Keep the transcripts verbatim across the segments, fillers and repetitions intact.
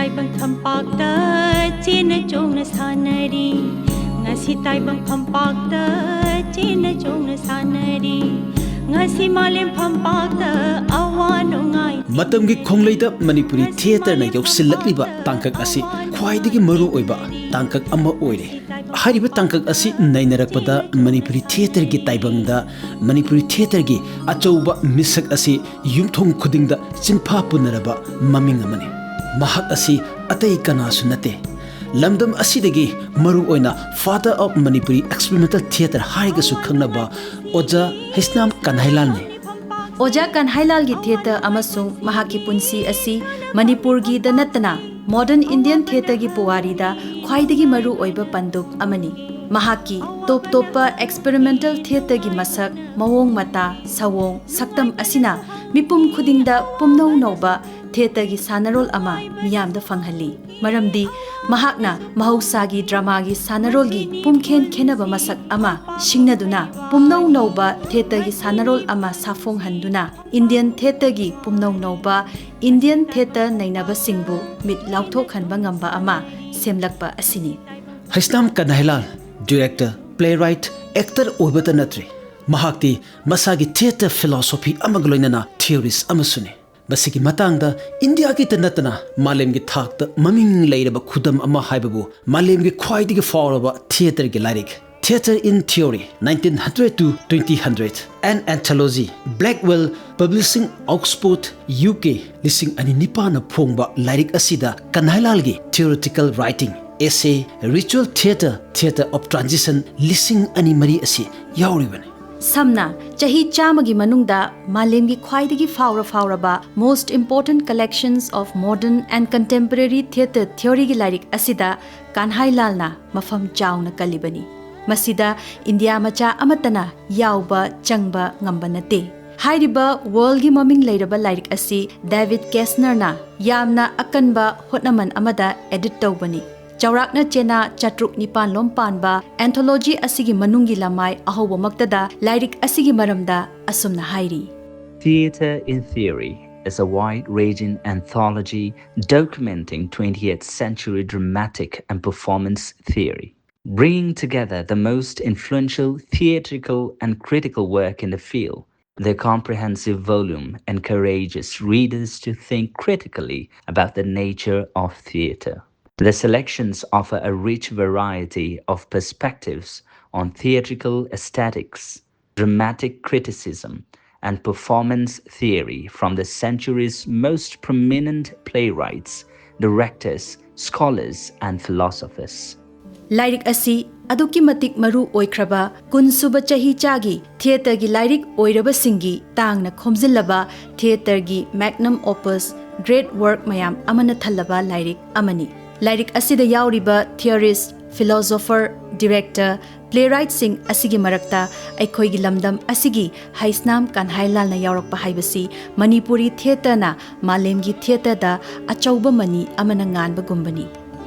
ꯇꯥꯏꯕꯪ ꯐꯝꯄꯥꯛꯇ ꯆꯦꯟꯅ ꯆꯣꯡꯅ ꯁꯥꯟꯅꯔꯤ꯫ ꯉꯁꯤ ꯇꯥꯏꯕꯪ ꯐꯝꯄꯥꯛꯇ ꯆꯦꯟꯅ ꯆꯣꯡꯅ ꯁꯥꯟꯅꯔꯤ꯫ ꯉꯁꯤ ꯃꯥꯂꯦꯝ ꯐꯝꯄꯥꯛꯇ ꯑꯋꯥ ꯅꯨꯡꯉꯥꯏ꯫ ꯃꯇꯝꯒꯤ ꯈꯣꯡꯂꯩꯗ ꯃꯅꯤꯄꯨꯔꯤ ꯊꯤꯌꯦꯇꯔꯅ ꯌꯧꯁꯤꯜꯂꯛꯂꯤꯕ ꯇꯥꯡꯀꯛ ꯑꯁꯤ ꯈ꯭ꯋꯥꯏꯗꯒꯤ ꯃꯔꯨ ꯑꯣꯏꯕ ꯇꯥꯡꯀꯛ ꯑꯃ ꯑꯣꯏꯔꯦ꯫ ꯍꯥꯏꯔꯤꯕ ꯇꯥꯡꯀꯛ ꯑꯁꯤ ꯅꯩꯅꯔꯛꯄꯗ ꯃꯅꯤꯄꯨꯔꯤ ꯊꯤꯌꯦꯇꯔꯒꯤ ꯇꯥꯏꯕꯪꯗ ꯃꯅꯤꯄꯨꯔꯤ ꯊꯤꯌꯦꯇꯔꯒꯤ ꯑꯆꯧꯕ ꯃꯤꯁꯛ ꯑꯁꯤ ꯌꯨꯝꯊꯣꯡ ꯈꯨꯗꯤꯡꯗ ꯆꯤꯟꯐꯥ ꯄꯨꯅꯔꯕ ꯃꯃꯤꯡ ꯑꯃꯅꯤ꯫ ꯃꯍꯥꯛ ꯑꯁꯤ ꯑꯇꯩ ꯀꯅꯥꯁꯨ ꯅꯠꯇꯦ꯫ ꯂꯝꯗꯝ ꯑꯁꯤꯗꯒꯤ ꯃꯔꯨꯑꯣꯏꯅ Father of Manipuri Experimental Theatre ꯍꯥꯏꯔꯒꯁꯨ ꯈꯪꯅꯕ ꯑꯣꯖꯥ ꯍꯩꯁꯅꯥꯝ ꯀꯟꯍꯩꯂꯥꯜꯅꯤ꯫ ꯑꯣꯖꯥ ꯀꯟꯍꯩꯂꯥꯜꯒꯤ ꯊꯤꯌꯦꯇꯔ ꯑꯃꯁꯨꯡ ꯃꯍꯥꯛꯀꯤ ꯄꯨꯟꯁꯤ ꯑꯁꯤ ꯃꯅꯤꯄꯨꯔꯒꯤꯗ ꯅꯠꯇꯅ ꯃꯣꯗꯔꯟ ꯏꯟꯗꯤꯌꯟ ꯊꯤꯌꯦꯇꯔꯒꯤ ꯄꯨꯋꯥꯔꯤꯗ ꯈ꯭ꯋꯥꯏꯗꯒꯤ ꯃꯔꯨ ꯑꯣꯏꯕ ꯄꯟꯗꯨꯞ ꯑꯃꯅꯤ꯫ ꯃꯍꯥꯛꯀꯤ ꯇꯣꯞ ꯇꯣꯞꯄ ꯑꯦꯛꯁꯄꯦꯔꯤꯃꯦꯟꯇꯦꯜ ꯊꯤꯌꯦꯇꯔꯒꯤ ꯃꯁꯛ, ꯃꯑꯣꯡ ꯃꯇꯥ, ꯁꯑꯣꯡ, ꯁꯛꯇꯝ ꯑꯁꯤꯅ ꯃꯤꯄꯨꯝ ꯈꯨꯗꯤꯡꯗ ꯄꯨꯝꯅꯧ ꯅꯧꯕ ꯊꯤꯌꯦꯇꯔꯒꯤ ꯁꯥꯟꯅꯔꯣꯜ ꯑꯃ ꯃꯤꯌꯥꯝꯗ ꯐꯪꯍꯜꯂꯤ꯫ ꯃꯔꯝꯗꯤ ꯃꯍꯥꯛꯅ ꯃꯍꯧꯁꯥꯒꯤ ꯗ꯭ꯔꯃꯥꯒꯤ ꯁꯥꯟꯅꯔꯣꯜꯒꯤ ꯄꯨꯝꯈꯦꯟ ꯈꯦꯟꯅꯕ ꯃꯁꯛ ꯑꯃ ꯁꯤꯡꯅꯗꯨꯅ ꯄꯨꯝꯅꯧ ꯅꯧꯕ ꯊꯤꯌꯦꯇꯔꯒꯤ ꯁꯥꯟꯅꯔꯣꯜ ꯑꯃ ꯁꯥꯐꯣꯡꯍꯟꯗꯨꯅ ꯏꯟꯗꯤꯌꯟ ꯊꯤꯌꯦꯇꯔꯒꯤ ꯄꯨꯝꯅꯧ ꯅꯧꯕ ꯏꯟꯗꯤꯌꯟ ꯊꯤꯌꯦꯇꯔ ꯅꯩꯅꯕꯁꯤꯡꯕꯨ ꯃꯤꯠ ꯂꯥꯎꯊꯣꯛꯍꯟꯕ ꯉꯝꯕ ꯑꯃ ꯁꯦꯝꯂꯛꯄ ꯑꯁꯤꯅꯤ꯫ ꯍꯩꯁꯅꯥꯝ ꯀꯟꯍꯩꯂꯥꯜ, ꯗꯤꯔꯦꯛꯇꯔ, ꯄ꯭ꯂꯦꯔꯥꯏꯠ, ꯑꯦꯛꯇꯔ ꯑꯣꯏꯕꯇ ꯅꯠꯇ꯭ꯔꯦ, ꯃꯍꯥꯛꯇꯤ ꯃꯁꯥꯒꯤ ꯊꯤꯌꯦꯇꯔ ꯐꯤꯂꯣꯁꯣꯐꯤ ꯑꯃꯒ ꯂꯣꯏꯅꯅ ꯊꯤꯑꯣꯔꯤꯁ ꯑꯃꯁꯨꯅꯤ꯫ ꯃꯁꯤꯒꯤ ꯃꯇꯥꯡꯗ ꯏꯟꯗꯤꯌꯥꯒꯤꯇ ꯅꯠꯇꯅ ꯃꯥꯂꯦꯝꯒꯤ ꯊꯥꯛꯇ ꯃꯃꯤꯡ ꯂꯩꯔꯕ ꯈꯨꯗꯝ ꯑꯃ ꯍꯥꯏꯕꯕꯨ ꯃꯥꯂꯦꯝꯒꯤ ꯈ꯭ꯋꯥꯏꯗꯒꯤ ꯐꯥꯎꯔꯕ ꯊꯤꯌꯦꯇꯔꯒꯤ ꯂꯥꯏꯔꯤꯛ Theatre in Theory, nineteen hundred to twenty hundred, An Anthology, Blackwell Publishing, Oxford, U K, ꯂꯤꯁꯤꯡ ꯑꯅꯤ ꯅꯤꯄꯥꯟꯅ ꯐꯣꯡꯕ ꯂꯥꯏꯔꯤꯛ ꯑꯁꯤꯗ ꯀꯟꯍꯩꯂꯥꯜꯒꯤ theoretical writing, essay, ritual theatre, theatre of transition ꯂꯤꯁꯤꯡ ꯑꯅꯤ ꯃꯔꯤ ꯑꯁꯤ ꯌꯥꯎꯔꯤꯕꯅꯤ꯫ ꯁꯝꯅ, ꯆꯍꯤ ꯆꯥꯝꯃꯒꯤ ꯃꯅꯨꯡꯗ ꯃꯥꯂꯦꯝꯒꯤ ꯈ꯭ꯋꯥꯏꯗꯒꯤ ꯐꯥꯎꯔ ꯐꯥꯎꯔꯕ most important collections of modern and contemporary theatre theoryꯒꯤ ꯂꯥꯏꯔꯤꯛ ꯑꯁꯤꯗ ꯀꯥꯟꯍꯥꯏ ꯂꯥꯜꯅ ꯃꯐꯝ ꯆꯥꯎꯅ ꯀꯜꯂꯤꯕꯅꯤ꯫ ꯃꯁꯤꯗ ꯏꯟꯗꯤꯌꯥ ꯃꯆꯥ ꯑꯃꯠꯇꯅ ꯌꯥꯎꯕ ꯆꯪꯕ ꯉꯝꯕ ꯅꯠꯇꯦ꯫ ꯍꯥꯏꯔꯤꯕ ꯋꯥꯔꯜꯒꯤ ꯃꯃꯤꯡ ꯂꯩꯔꯕ ꯂꯥꯏꯔꯤꯛ ꯑꯁꯤ ꯗꯦꯕꯤꯗ ꯀꯦꯁꯅꯔꯅ ꯌꯥꯝꯅ ꯑꯀꯟꯕ ꯍꯣꯠꯅꯃꯟ ꯑꯃꯗ ꯑꯦꯗꯤꯠ ꯇꯧꯕꯅꯤ꯫ ꯆꯥꯎꯔꯥꯛꯅ ꯆꯦꯅꯥ ꯆꯥꯇ꯭ꯔꯨꯛ ꯅꯤꯄꯥꯟ ꯂꯣꯝ ꯄꯥꯟꯕ ꯑꯦꯟꯊꯣꯂꯣꯖꯤ ꯑꯁꯤꯒꯤ ꯃꯅꯨꯡꯒꯤ ꯂꯃꯥꯏ ꯑꯍꯧꯕꯃꯛꯇꯗ ꯂꯥꯏꯔꯤꯛ ꯑꯁꯤꯒꯤ ꯃꯔꯝꯗ ꯑꯁꯨꯝꯅ ꯍꯥꯏꯔꯤ꯫ Theatre in Theory, is a wide-ranging anthology documenting twentieth century dramatic and performance theory, bringing together the most influential theatrical and critical work in the field. The comprehensive volume encourages readers to think critically about the nature of theater. The selections offer a rich variety of perspectives on theatrical aesthetics, dramatic criticism, and performance theory from the century's most prominent playwrights, directors, scholars, and philosophers. ꯂꯥꯏꯔꯤꯛ ꯑꯁꯤ ꯑꯗꯨꯛꯀꯤ ꯃꯇꯤꯛ ꯃꯔꯨ ꯑꯣꯏꯈ꯭ꯔꯕ ꯀꯨꯟꯁꯨꯕ ꯆꯍꯤꯆꯥꯒꯤ ꯊꯤꯌꯦꯇꯔꯒꯤ ꯂꯥꯏꯔꯤꯛ ꯑꯣꯏꯔꯕꯁꯤꯡꯒꯤ ꯇꯥꯡꯅ ꯈꯣꯝꯖꯤꯜꯂꯕ ꯊꯤꯌꯦꯇꯔꯒꯤ magnum opus, great work ꯃꯌꯥꯝ ꯑꯃꯅ ꯊꯜꯂꯕ ꯂꯥꯏꯔꯤꯛ ꯑꯃꯅꯤ꯫ ꯂꯥꯏꯔꯤꯛ ꯑꯁꯤꯗ ꯌꯥꯎꯔꯤꯕ theorist, philosopher, director, playwrightꯁꯤꯡ ꯑꯁꯤꯒꯤ ꯃꯔꯛꯇ ꯑꯩꯈꯣꯏꯒꯤ ꯂꯝꯗꯝ ꯑꯁꯤꯒꯤ ꯍꯩꯁꯅꯥꯝ ꯀꯟꯍꯥꯏꯂꯥꯜꯅ ꯌꯥꯎꯔꯛꯄ ꯍꯥꯏꯕꯁꯤ ꯃꯅꯤꯄꯨꯔꯤ ꯊꯤꯌꯦꯇꯔꯅ ꯃꯥꯂꯦꯝꯒꯤ ꯊꯤꯌꯦꯇꯔꯗ ꯑꯆꯧꯕ ꯃꯅꯤ ꯑꯃꯅ ꯉꯥꯟꯕꯒꯨꯝꯕꯅꯤ꯫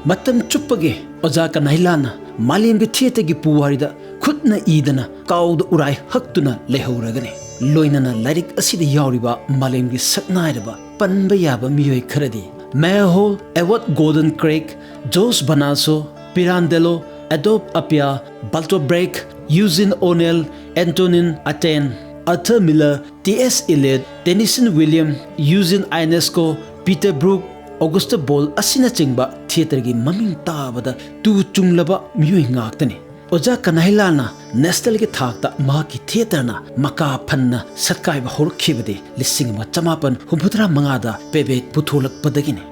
ꯃꯇꯝ ꯆꯨꯞꯄꯒꯤ ꯑꯣꯖꯥ ꯀꯅꯥꯏꯂꯥꯅ ꯃꯥꯂꯦꯝꯒꯤ ꯊꯤꯌꯦꯇꯔꯒꯤ ꯄꯨꯋꯥꯔꯤꯗ ꯈꯨꯠꯅ ꯏꯗꯅ ꯀꯥꯎꯗ ꯎꯔꯥꯏ ꯍꯛꯇꯨꯅ ꯂꯩꯍꯧꯔꯒꯅꯤ꯫ ꯂꯣꯏꯅꯅ ꯂꯥꯏꯔꯤꯛ ꯑꯁꯤꯗ ꯌꯥꯎꯔꯤꯕ ꯃꯥꯂꯦꯝꯒꯤ ꯁꯛꯅꯥꯏꯔꯕ ꯄꯟꯕ ꯌꯥꯕ ꯃꯤꯑꯣꯏ ꯈꯔꯗꯤ Meyerhold, Edward Gordon Craig, George Bonasso, Pirandello, Adolphe Appia, Bertolt Brecht, Eugene O'Neill, Antonin Artaud, Arthur Miller, T S Eliot, Tennessee Williams, Eugene Ionesco, Peter Brook, Auguste Boal ꯑꯁꯤꯅꯆꯤꯡꯕ ꯊꯤꯌꯦꯇꯔꯒꯤ ꯃꯃꯤꯡ ꯇꯥꯕꯗ ꯇꯨ ꯆꯨꯡꯂꯕ ꯃꯤꯑꯣꯏ ꯉꯥꯛꯇꯅꯤ꯫ ꯑꯣꯖꯥ ꯀꯅꯥꯏꯂꯥꯅ ꯅꯦꯁꯅꯦꯜꯒꯤ ꯊꯥꯛꯇ ꯃꯍꯥꯛꯀꯤ ꯊꯤꯌꯦꯇꯔꯅ ꯃꯀꯥ ꯐꯟꯅ ꯁꯛꯀꯥꯏꯕ ꯍꯧꯔꯛꯈꯤꯕꯗꯤ ꯂꯤꯁꯤꯡ ꯑꯃ ꯆꯃꯥꯄꯟ ꯍꯨꯝꯐꯨꯇꯔꯥ ꯃꯉꯥꯗ ꯄꯦꯕꯦꯠ ꯄꯨꯊꯣꯛꯂꯛꯄꯗꯒꯤꯅꯤ꯫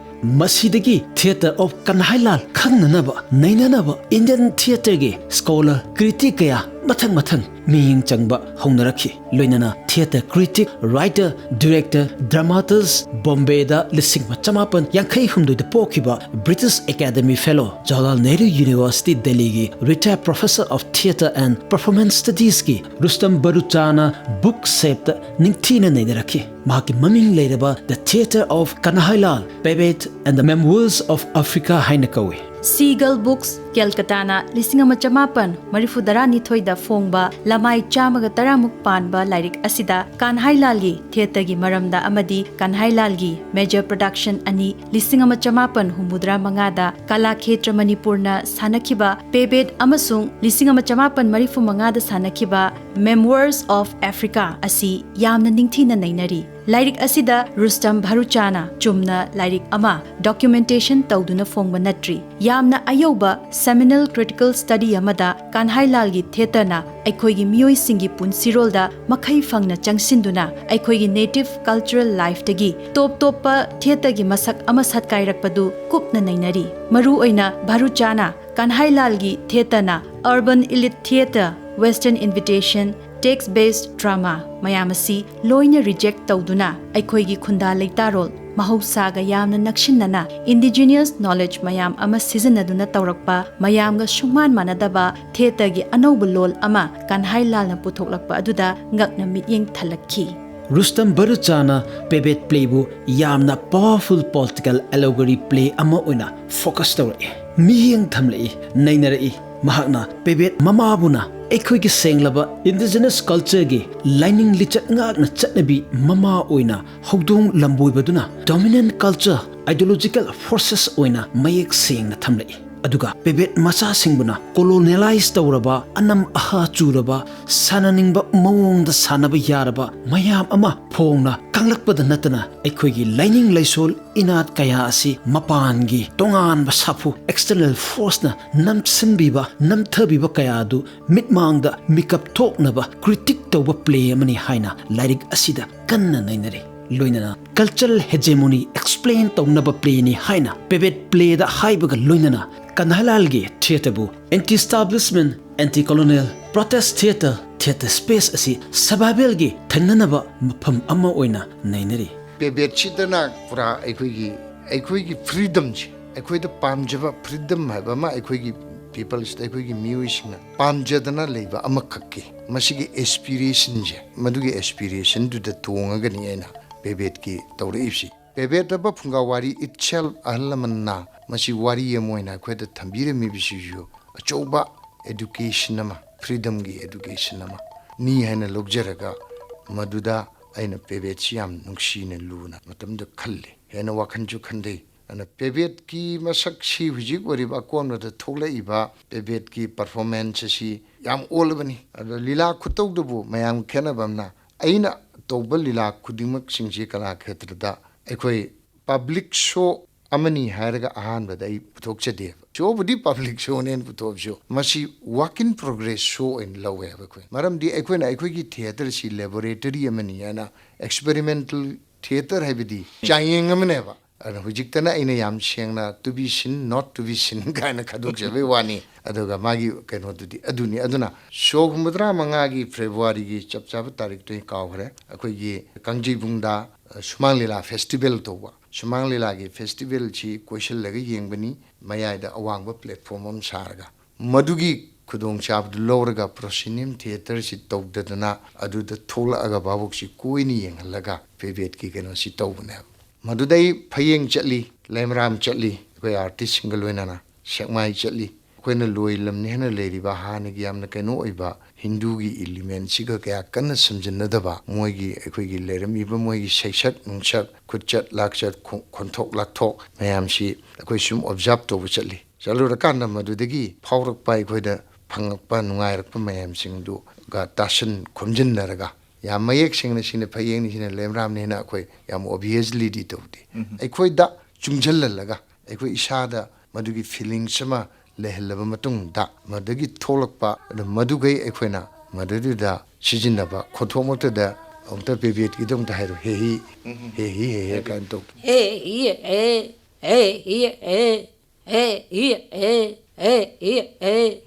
ꯃꯁꯤꯗꯒꯤ Theatre of ꯀꯟꯍꯥꯏꯂꯥꯜ ꯈꯪꯅꯅꯕ ꯅꯩꯅꯅꯕ ꯏꯟꯗꯤꯌꯟ ꯊꯤꯌꯦꯇꯔꯒꯤ ꯁ꯭ꯀꯣꯂꯔ, ꯀ꯭ꯔꯤꯇꯤꯛ ꯀꯌꯥ ꯃꯊꯪ ꯃꯊꯪ ꯃꯤꯠꯌꯦꯡ ꯆꯪꯕ ꯍꯧꯅꯔꯛꯈꯤ꯫ ꯂꯣꯏꯅꯅ theatre critic, writer, director, dramaturgs, ꯕꯣꯝꯕꯦꯗ ꯂꯤꯁꯤꯡ ꯑꯃ ꯆꯃꯥꯄꯟ ꯌꯥꯡꯈꯩ ꯍꯨꯝꯗꯣꯏꯗ ꯄꯣꯛꯈꯤꯕ British Academy Fellow, Jawaharlal Nehru University, ꯗꯦꯜꯂꯤꯒꯤ retired professor of theatre and performance studiesꯀꯤ ꯔꯨꯁꯇꯝ ꯕꯔꯨꯆꯥꯅ ꯕꯨꯛ ꯁꯦꯞꯇ ꯅꯤꯡꯊꯤꯅ ꯅꯩꯅꯔꯛꯈꯤ꯫ ꯃꯍꯥꯛꯀꯤ ꯃꯃꯤꯡ ꯂꯩꯔꯕ The Theatre of Kanhailal, Pebet and the Memoirs of Africa ꯍꯥꯏꯅ ꯀꯧꯏ꯫ ꯁꯤꯒꯜ ꯕꯨꯛꯁ, ꯀꯦꯜꯀꯇꯥꯅ ꯂꯤꯁꯤꯡ ꯑꯃ ꯆꯃꯥꯄꯟ ꯃꯔꯤꯐꯨ ꯇꯔꯥꯅꯤꯊꯣꯏꯗ ꯐꯣꯡꯕ ꯂꯃꯥꯏ ꯆꯥꯝꯃꯒ ꯇꯔꯥꯃꯨꯛ ꯄꯥꯟꯕ ꯂꯥꯏꯔꯤꯛ ꯑꯁꯤꯗ ꯀꯥꯟꯍꯥꯏꯂꯥꯜꯒꯤ ꯊꯤꯌꯦꯇꯔꯒꯤ ꯃꯔꯝꯗ ꯑꯃꯗꯤ ꯀꯥꯟꯍꯥꯏꯂꯥꯜꯒꯤ ꯃꯦꯖꯔ ꯄ꯭ꯔꯗꯛꯁꯟ ꯑꯅꯤ, ꯂꯤꯁꯤꯡ ꯑꯃ ꯆꯃꯥꯄꯟ ꯍꯨꯝꯐꯨꯇꯔꯥ ꯃꯉꯥꯗ ꯀꯂꯥꯈꯦꯇ꯭ꯔ ꯃꯅꯤꯄꯨꯔꯅ ꯁꯥꯟꯅꯈꯤꯕ ꯄꯦꯕꯦꯠ ꯑꯃꯁꯨꯡ ꯂꯤꯁꯤꯡ ꯑꯃ ꯆꯃꯥꯄꯟ ꯃꯔꯤꯐꯨ ꯃꯉꯥꯗ ꯁꯥꯟꯅꯈꯤꯕ Memoirs of Africa ꯑꯁꯤ ꯌꯥꯝꯅ ꯅꯤꯡꯊꯤꯅ ꯅꯩꯅꯔꯤ꯫ ꯂꯥꯏꯔꯤꯛ ꯑꯁꯤꯗ ꯔꯨꯁꯇꯝ ꯚꯔꯨꯆꯥꯅ ꯆꯨꯝꯅ ꯂꯥꯏꯔꯤꯛ ꯑꯃ ꯗꯣꯀ꯭ꯌꯨꯃꯦꯟꯇꯦꯁꯟ ꯇꯧꯗꯨꯅ ꯐꯣꯡꯕ ꯅꯠꯇ꯭ꯔꯤ꯫ ꯌꯥꯝꯅ ꯑꯌꯧꯕ ꯁꯦꯃꯤꯅꯦꯜ ꯀ꯭ꯔꯤꯇꯤꯀꯦꯜ ꯁ꯭ꯇꯗꯤ ꯑꯃꯗ ꯀꯥꯟꯍꯥꯏꯂꯥꯜꯒꯤ ꯊꯤꯌꯦꯇꯔꯅ ꯑꯩꯈꯣꯏꯒꯤ ꯃꯤꯑꯣꯏꯁꯤꯡꯒꯤ ꯄꯨꯟꯁꯤꯔꯣꯜꯗ ꯃꯈꯩ ꯐꯪꯅ ꯆꯪꯁꯤꯟꯗꯨꯅ ꯑꯩꯈꯣꯏꯒꯤ ꯅꯦꯇꯤꯚ ꯀꯜꯆꯔꯦꯜ ꯂꯥꯏꯐꯇꯒꯤ ꯇꯣꯞ ꯇꯣꯞꯄ ꯊꯤꯌꯦꯇꯔꯒꯤ ꯃꯁꯛ ꯑꯃ ꯁꯛꯀꯥꯏꯔꯛꯄꯗꯨ ꯀꯨꯞꯅ ꯅꯩꯅꯔꯤ꯫ ꯃꯔꯨꯑꯣꯏꯅ ꯚꯔꯨꯆꯥꯅ ꯀꯥꯟꯍꯥꯏꯂꯥꯜꯒꯤ ꯊꯤꯌꯦꯇꯔꯅ urban elite theatre, western invitation, text based drama ꯃꯌꯥꯝ ꯑꯁꯤ ꯂꯣꯏꯅ ꯔꯤꯖꯦꯛ ꯇꯧꯗꯨꯅ ꯑꯩꯈꯣꯏꯒꯤ ꯈꯨꯟꯗꯥ ꯂꯩꯇꯥꯔꯣꯜ ꯃꯍꯧꯁꯥꯒ ꯌꯥꯝꯅ ꯅꯛꯁꯤꯟꯅꯅ ꯏꯟꯗꯤꯖꯤꯅꯤꯌꯁ ꯅꯣꯂꯦꯖ ꯃꯌꯥꯝ ꯑꯃ ꯁꯤꯖꯤꯟꯅꯗꯨꯅ ꯇꯧꯔꯛꯄ ꯃꯌꯥꯝꯒ ꯁꯨꯡꯃꯥꯟ ꯃꯥꯟꯅꯗꯕ ꯊꯤꯌꯦꯇꯔꯒꯤ ꯑꯅꯧꯕ ꯂꯣꯜ ꯑꯃ ꯀꯥꯟꯍꯥꯏꯂꯥꯜꯅ ꯄꯨꯊꯣꯛꯂꯛꯄ ꯑꯗꯨꯗ ꯉꯛꯅ ꯃꯤꯠꯌꯦꯡ ꯊꯜꯂꯛꯈꯤ꯫ ꯔꯨꯁꯇꯝ ꯚꯔꯨꯆꯥꯅ ꯄꯦꯕꯦꯠ ꯄ꯭ꯂꯦꯕꯨ ꯌꯥꯝꯅ ꯄꯥꯋꯔꯐꯨꯜ ꯄꯣꯂꯤꯇꯤꯀꯦꯜ ꯑꯦꯂꯣꯒꯔꯤ ꯄ꯭ꯂꯦ ꯑꯃ ꯑꯣꯏꯅ ꯐꯣꯀꯁ ꯇꯧꯔꯛꯏ, ꯃꯤꯠꯌꯦꯡ ꯊꯝꯂꯛꯏ, ꯅꯩꯅꯔꯛꯏ꯫ ꯃꯍꯥꯛꯅ ꯄꯦꯕꯦꯠ ꯃꯃꯥꯕꯨꯅ ꯑꯩꯈꯣꯏꯒꯤ ꯁꯦꯡꯂꯕ ꯏꯟꯗꯤꯖꯤꯅꯁ ꯀꯜꯆꯔꯒꯤ ꯂꯥꯏꯅꯤꯡ ꯂꯤꯆꯠ ꯉꯥꯛꯅ ꯆꯠꯅꯕꯤ ꯃꯃꯥ ꯑꯣꯏꯅ ꯍꯧꯗꯣꯡ ꯂꯝꯕꯣꯏꯕꯗꯨꯅ ꯗꯣꯃꯤꯅꯦꯟ ꯀꯜꯆꯔ ꯑꯥꯏꯗꯤꯌꯣꯂꯣꯖꯤꯀꯦꯜ ꯐꯣꯔꯁꯦꯁ ꯑꯣꯏꯅ ꯃꯌꯦꯛ ꯁꯦꯡꯅ ꯊꯝꯂꯛꯏ꯫ ꯑꯗꯨꯒ ꯄꯦꯕꯦꯠ ꯃꯆꯥꯁꯤꯡꯕꯨꯅ ꯀꯣꯂꯣꯅꯤꯌꯦꯂꯥꯏꯁ ꯇꯧꯔꯕ, ꯑꯅꯝ ꯑꯍꯥ ꯆꯨꯔꯕ, ꯁꯥꯟꯅꯅꯤꯡꯕ ꯃꯑꯣꯡꯗ ꯁꯥꯟꯅꯕ ꯌꯥꯔꯕ ꯃꯌꯥꯝ ꯑꯃ ꯐꯣꯡꯅ ꯈꯪꯂꯛꯄꯗ ꯅꯠꯇꯅ ꯑꯩꯈꯣꯏꯒꯤ ꯂꯥꯏꯅꯤꯡ ꯂꯥꯏꯁꯣꯜ ꯏꯅꯥꯠ ꯀꯌꯥ ꯑꯁꯤ ꯃꯄꯥꯟꯒꯤ ꯇꯣꯉꯥꯟꯕ ꯁꯥꯐꯨ, ꯑꯦꯛꯁꯇꯔꯅꯦꯜ ꯐꯣꯔꯁꯅ ꯅꯝꯁꯤꯟꯕꯤꯕ, ꯅꯝꯊꯕꯤꯕ ꯀꯌꯥ ꯑꯗꯨ ꯃꯤꯠꯃꯥꯡꯗ ꯃꯤꯀꯞ ꯊꯣꯛꯅꯕ ꯀ꯭ꯔꯤꯇꯤꯛ ꯇꯧꯕ ꯄ꯭ꯂꯦ ꯑꯃꯅꯤ ꯍꯥꯏꯅ ꯂꯥꯏꯔꯤꯛ ꯑꯁꯤꯗ ꯀꯟꯅ ꯅꯩꯅꯔꯤ꯫ ꯂꯣꯏꯅꯅ ꯀꯜꯆꯔꯦꯜ ꯍꯦꯖꯦꯃꯣꯅꯤ ꯑꯦꯛꯁꯄ꯭ꯂꯦꯟ ꯇꯧꯅꯕ ꯄ꯭ꯂꯦꯅꯤ ꯍꯥꯏꯅ ꯄꯦꯕꯦꯠ ꯄ꯭ꯂꯦꯗ ꯍꯥꯏꯕꯒ ꯂꯣꯏꯅꯅ ꯀꯟꯍꯥꯏꯂꯥꯜꯒꯤ ꯊꯤꯌꯦꯇꯔꯕꯨ anti establishment, anti colonial, protest theatre, theatre space ꯑꯁꯤ ꯁꯔꯚꯥꯏꯚꯦꯜꯒꯤ ꯊꯦꯡꯅꯅꯕ ꯃꯐꯝ ꯑꯃ ꯑꯣꯏꯅ ꯅꯩꯅꯔꯤ꯫ ꯄꯦꯕꯦꯠꯁꯤꯗꯅ ꯄꯨꯔꯥ ꯑꯩꯈꯣꯏꯒꯤ, ꯑꯩꯈꯣꯏꯒꯤ ꯐ꯭ꯔꯤꯗꯝꯁꯦ, ꯑꯩꯈꯣꯏꯗ ꯄꯥꯝꯖꯕ ꯐ꯭ꯔꯤꯗꯝ ꯍꯥꯏꯕ ꯑꯃ, ꯑꯩꯈꯣꯏꯒꯤ ꯄꯤꯄꯜꯁꯤꯗ, ꯑꯩꯈꯣꯏꯒꯤ ꯃꯤꯑꯣꯏꯁꯤꯡꯅ ꯄꯥꯝꯖꯗꯅ ꯂꯩꯕ ꯑꯃꯈꯛꯀꯤ ꯃꯁꯤꯒꯤ ꯑꯦꯁꯄꯤꯔꯦꯁꯟꯁꯦ, ꯃꯗꯨꯒꯤ ꯑꯦꯁꯄꯤꯔꯦꯁꯟꯗꯨꯗ ꯇꯣꯡꯉꯒꯅꯤ ꯑꯩꯅ ꯄꯦꯕꯦꯠꯀꯤ ꯇꯧꯔꯛꯏꯕꯁꯤ꯫ ꯄꯦꯕꯦꯠ ꯍꯥꯏꯕ ꯐꯨꯡꯒꯥ ꯋꯥꯔꯤ ꯏꯠꯁꯦꯜ ꯑꯍꯜ ꯂꯃꯟꯅ ꯃꯁꯤ ꯋꯥꯔꯤ ꯑꯃ ꯑꯣꯏꯅ ꯑꯩꯈꯣꯏꯗ ꯊꯝꯕꯤꯔꯝꯃꯤꯕꯁꯤꯁꯨ ꯑꯆꯧꯕ education ꯑꯃ, freedomꯒꯤ education ꯑꯃ ꯅꯤ ꯍꯥꯏꯅ ꯂꯧꯖꯔꯒ, ꯃꯗꯨꯗ ꯑꯩꯅ ꯄꯦꯕꯦꯠꯁꯤ ꯌꯥꯝ ꯅꯨꯡꯁꯤꯅ ꯂꯨꯅ ꯃꯇꯝꯗ ꯈꯜꯂꯤ, ꯍꯦꯟꯅ ꯋꯥꯈꯜꯁꯨ ꯈꯟꯊꯩ꯫ ꯑꯗꯨꯅ ꯄꯦꯕꯦꯠꯀꯤ ꯃꯁꯛꯁꯤ ꯍꯧꯖꯤꯛ ꯑꯣꯏꯔꯤꯕ ꯑꯀꯣꯟꯕꯗ ꯊꯣꯛꯂꯛꯏꯕ ꯄꯦꯕꯦꯠꯀꯤ performance ꯑꯁꯤ ꯌꯥꯝ ꯑꯣꯜꯂꯕꯅꯤ꯫ ꯑꯗꯣ ꯂꯤꯂꯥ ꯈꯨꯇꯧꯗꯕꯨ ꯃꯌꯥꯝ ꯈꯦꯠꯅꯕ ꯑꯃꯅ, ꯑꯩꯅ ꯇꯧꯕ ꯂꯤꯂꯥ ꯈꯨꯗꯤꯡꯃꯛꯁꯤꯡꯁꯤ ꯀꯂꯥ ꯈꯦꯇ꯭ꯔꯗ ꯑꯩꯈꯣꯏ public show ꯑꯃꯅꯤ ꯍꯥꯏꯔꯒ ꯑꯍꯥꯟꯕꯗ ꯑꯩ ꯄꯨꯊꯣꯛꯆꯗꯦꯕ꯫ Showꯕꯨꯗꯤ public showꯅꯦꯅ ꯄꯨꯊꯣꯛꯑꯕꯁꯨ, ꯃꯁꯤ work in progress show ꯑꯣꯏꯅ ꯂꯧꯋꯦꯕ ꯑꯩꯈꯣꯏ꯫ ꯃꯔꯝꯗꯤ ꯑꯩꯈꯣꯏꯅ ꯑꯩꯈꯣꯏꯒꯤ theatreꯁꯤ laboratory ꯑꯃꯅꯤ ꯍꯥꯏꯅ, experimental theatre ꯍꯥꯏꯕꯗꯤ ꯆꯥꯡꯌꯦꯡ ꯑꯃꯅꯦꯕ꯫ ꯑꯗꯨꯅ ꯍꯧꯖꯤꯛꯇꯅ ꯑꯩꯅ ꯌꯥꯝ ꯁꯦꯡꯅ to be seen, not to be seen ꯀꯥꯏꯅ ꯈꯥꯏꯗꯣꯛꯆꯕꯩ ꯋꯥꯅꯤ꯫ ꯑꯗꯨꯒ ꯃꯥꯒꯤ ꯀꯩꯅꯣꯗꯨꯗꯤ ꯑꯗꯨꯅꯤ꯫ ꯑꯗꯨꯅ show ꯍꯨꯝꯐꯨꯇꯔꯥ ꯃꯉꯥꯒꯤ Februaryꯒꯤ ꯆꯞ ꯆꯥꯕ ꯇꯥꯔꯤꯛꯇꯣ ꯑꯩ ꯀꯥꯎꯈ꯭ꯔꯦ꯫ ꯑꯩꯈꯣꯏꯒꯤ ꯀꯥꯡꯖꯩꯕꯨꯡꯗ, ꯑ, ꯁꯨꯃꯥꯡ ꯂꯤꯂꯥ festival ꯇꯧꯕ꯫ ꯁꯨꯃꯥꯡ ꯂꯤꯂꯥꯒꯤ festivalꯁꯤ ꯀꯣꯏꯁꯤꯜꯂꯒ ꯌꯦꯡꯕꯅꯤ, ꯃꯌꯥꯏꯗ ꯑꯋꯥꯡꯕ platform ꯑꯃ ꯁꯥꯔꯒ꯫ ꯃꯗꯨꯒꯤ ꯈꯨꯗꯣꯡꯆꯥꯕꯗꯨ ꯂꯧꯔꯒ proscenium theatreꯁꯤ ꯇꯧꯗꯗꯅ ꯑꯗꯨꯗ ꯊꯣꯛꯂꯛꯑꯒ ꯚꯥꯕꯣꯛꯁꯤ ꯀꯣꯏꯅ ꯌꯦꯡꯍꯜꯂꯒ ꯄꯦꯕꯦꯠꯀꯤ ꯀꯩꯅꯣꯁꯤ ꯇꯧꯕꯅꯦꯕ꯫ ꯃꯗꯨꯗ ꯑꯩ ꯐꯌꯦꯡ ꯆꯠꯂꯤ, ꯂꯩꯃꯔꯥꯝ ꯆꯠꯂꯤ, ꯑꯩꯈꯣꯏ artistꯁꯤꯡꯒ ꯂꯣꯏꯅꯅ ꯁꯦꯛꯃꯥꯏ ꯆꯠꯂꯤ꯫ ꯑꯩꯈꯣꯏꯅ ꯂꯣꯏꯂꯝꯅꯤ ꯍꯥꯏꯅ ꯂꯩꯔꯤꯕ ꯍꯥꯟꯅꯒꯤ ꯌꯥꯝꯅ ꯀꯩꯅꯣ ꯑꯣꯏꯕ ꯍꯤꯟꯗꯨꯒꯤ elementꯁꯤꯒ ꯀꯌꯥ ꯀꯟꯅ ꯁꯝꯖꯤꯟꯅꯗꯕ, ꯃꯣꯏꯒꯤ, ꯑꯩꯈꯣꯏꯒꯤ ꯂꯩꯔꯝꯃꯤꯕ ꯃꯣꯏꯒꯤ ꯁꯩꯁꯛ ꯅꯨꯡꯁꯛ, ꯈꯨꯠꯆꯠ ꯂꯥꯛꯆꯠ, ꯈꯣ-, ꯈꯣꯟꯊꯣꯛ ꯂꯥꯛꯊꯣꯛ ꯃꯌꯥꯝꯁꯤ ꯑꯩꯈꯣꯏ ꯁꯨꯝ observe ꯇꯧꯕ ꯆꯠꯂꯤ꯫ ꯆꯠꯂꯨꯔꯀꯥꯟꯗ ꯃꯗꯨꯗꯒꯤ ꯐꯥꯎꯔꯛꯄ, ꯑꯩꯈꯣꯏꯗ ꯐꯪꯉꯛꯄ ꯅꯨꯡꯉꯥꯏꯔꯛꯄ ꯃꯌꯥꯝꯁꯤꯡꯗꯨꯒ ꯇꯥꯁꯤꯟ ꯈꯣꯝꯖꯤꯟꯅꯔꯒ, ꯌꯥꯝ ꯃꯌꯦꯛ ꯁꯦꯡꯅ ꯁꯤꯅ ꯐꯌꯦꯡꯅꯤ, ꯁꯤꯅ ꯂꯩꯃꯔꯥꯝꯅꯤ ꯍꯥꯏꯅ ꯑꯩꯈꯣꯏ ꯌꯥꯝ obviouslyꯗꯤ ꯇꯧꯗꯦ꯫ ꯑꯩꯈꯣꯏꯗ ꯆꯨꯡꯁꯤꯜꯍꯜꯂꯒ, ꯑꯩꯈꯣꯏ ꯏꯁꯥꯗ ꯃꯗꯨꯒꯤ feelings ꯑꯃ ꯂꯩꯍꯜꯂꯕ ꯃꯇꯨꯡꯗ, ꯃꯗꯨꯗꯒꯤ ꯊꯣꯛꯂꯛꯄ, ꯑꯗꯨ ꯃꯗꯨꯒꯩ ꯑꯩꯈꯣꯏꯅ ꯃꯗꯨꯗꯨꯗ ꯁꯤꯖꯤꯟꯅꯕ, ꯈꯣꯟꯊꯣꯛꯃꯛꯇꯗ ꯑꯃꯨꯛꯇ ꯄꯦꯕꯦꯠꯀꯤꯗꯣ ꯑꯃꯨꯛꯇ ꯍꯥꯏꯔꯣ, ꯍꯦ ꯍꯤ, ꯍꯦ ꯍꯤ, ꯍꯦ ꯍꯦ ꯀꯥꯏꯅ ꯇꯧ꯫ Hey, yeah, hey, hey, yeah, hey, hey, yeah, hey, hey, yeah, hey,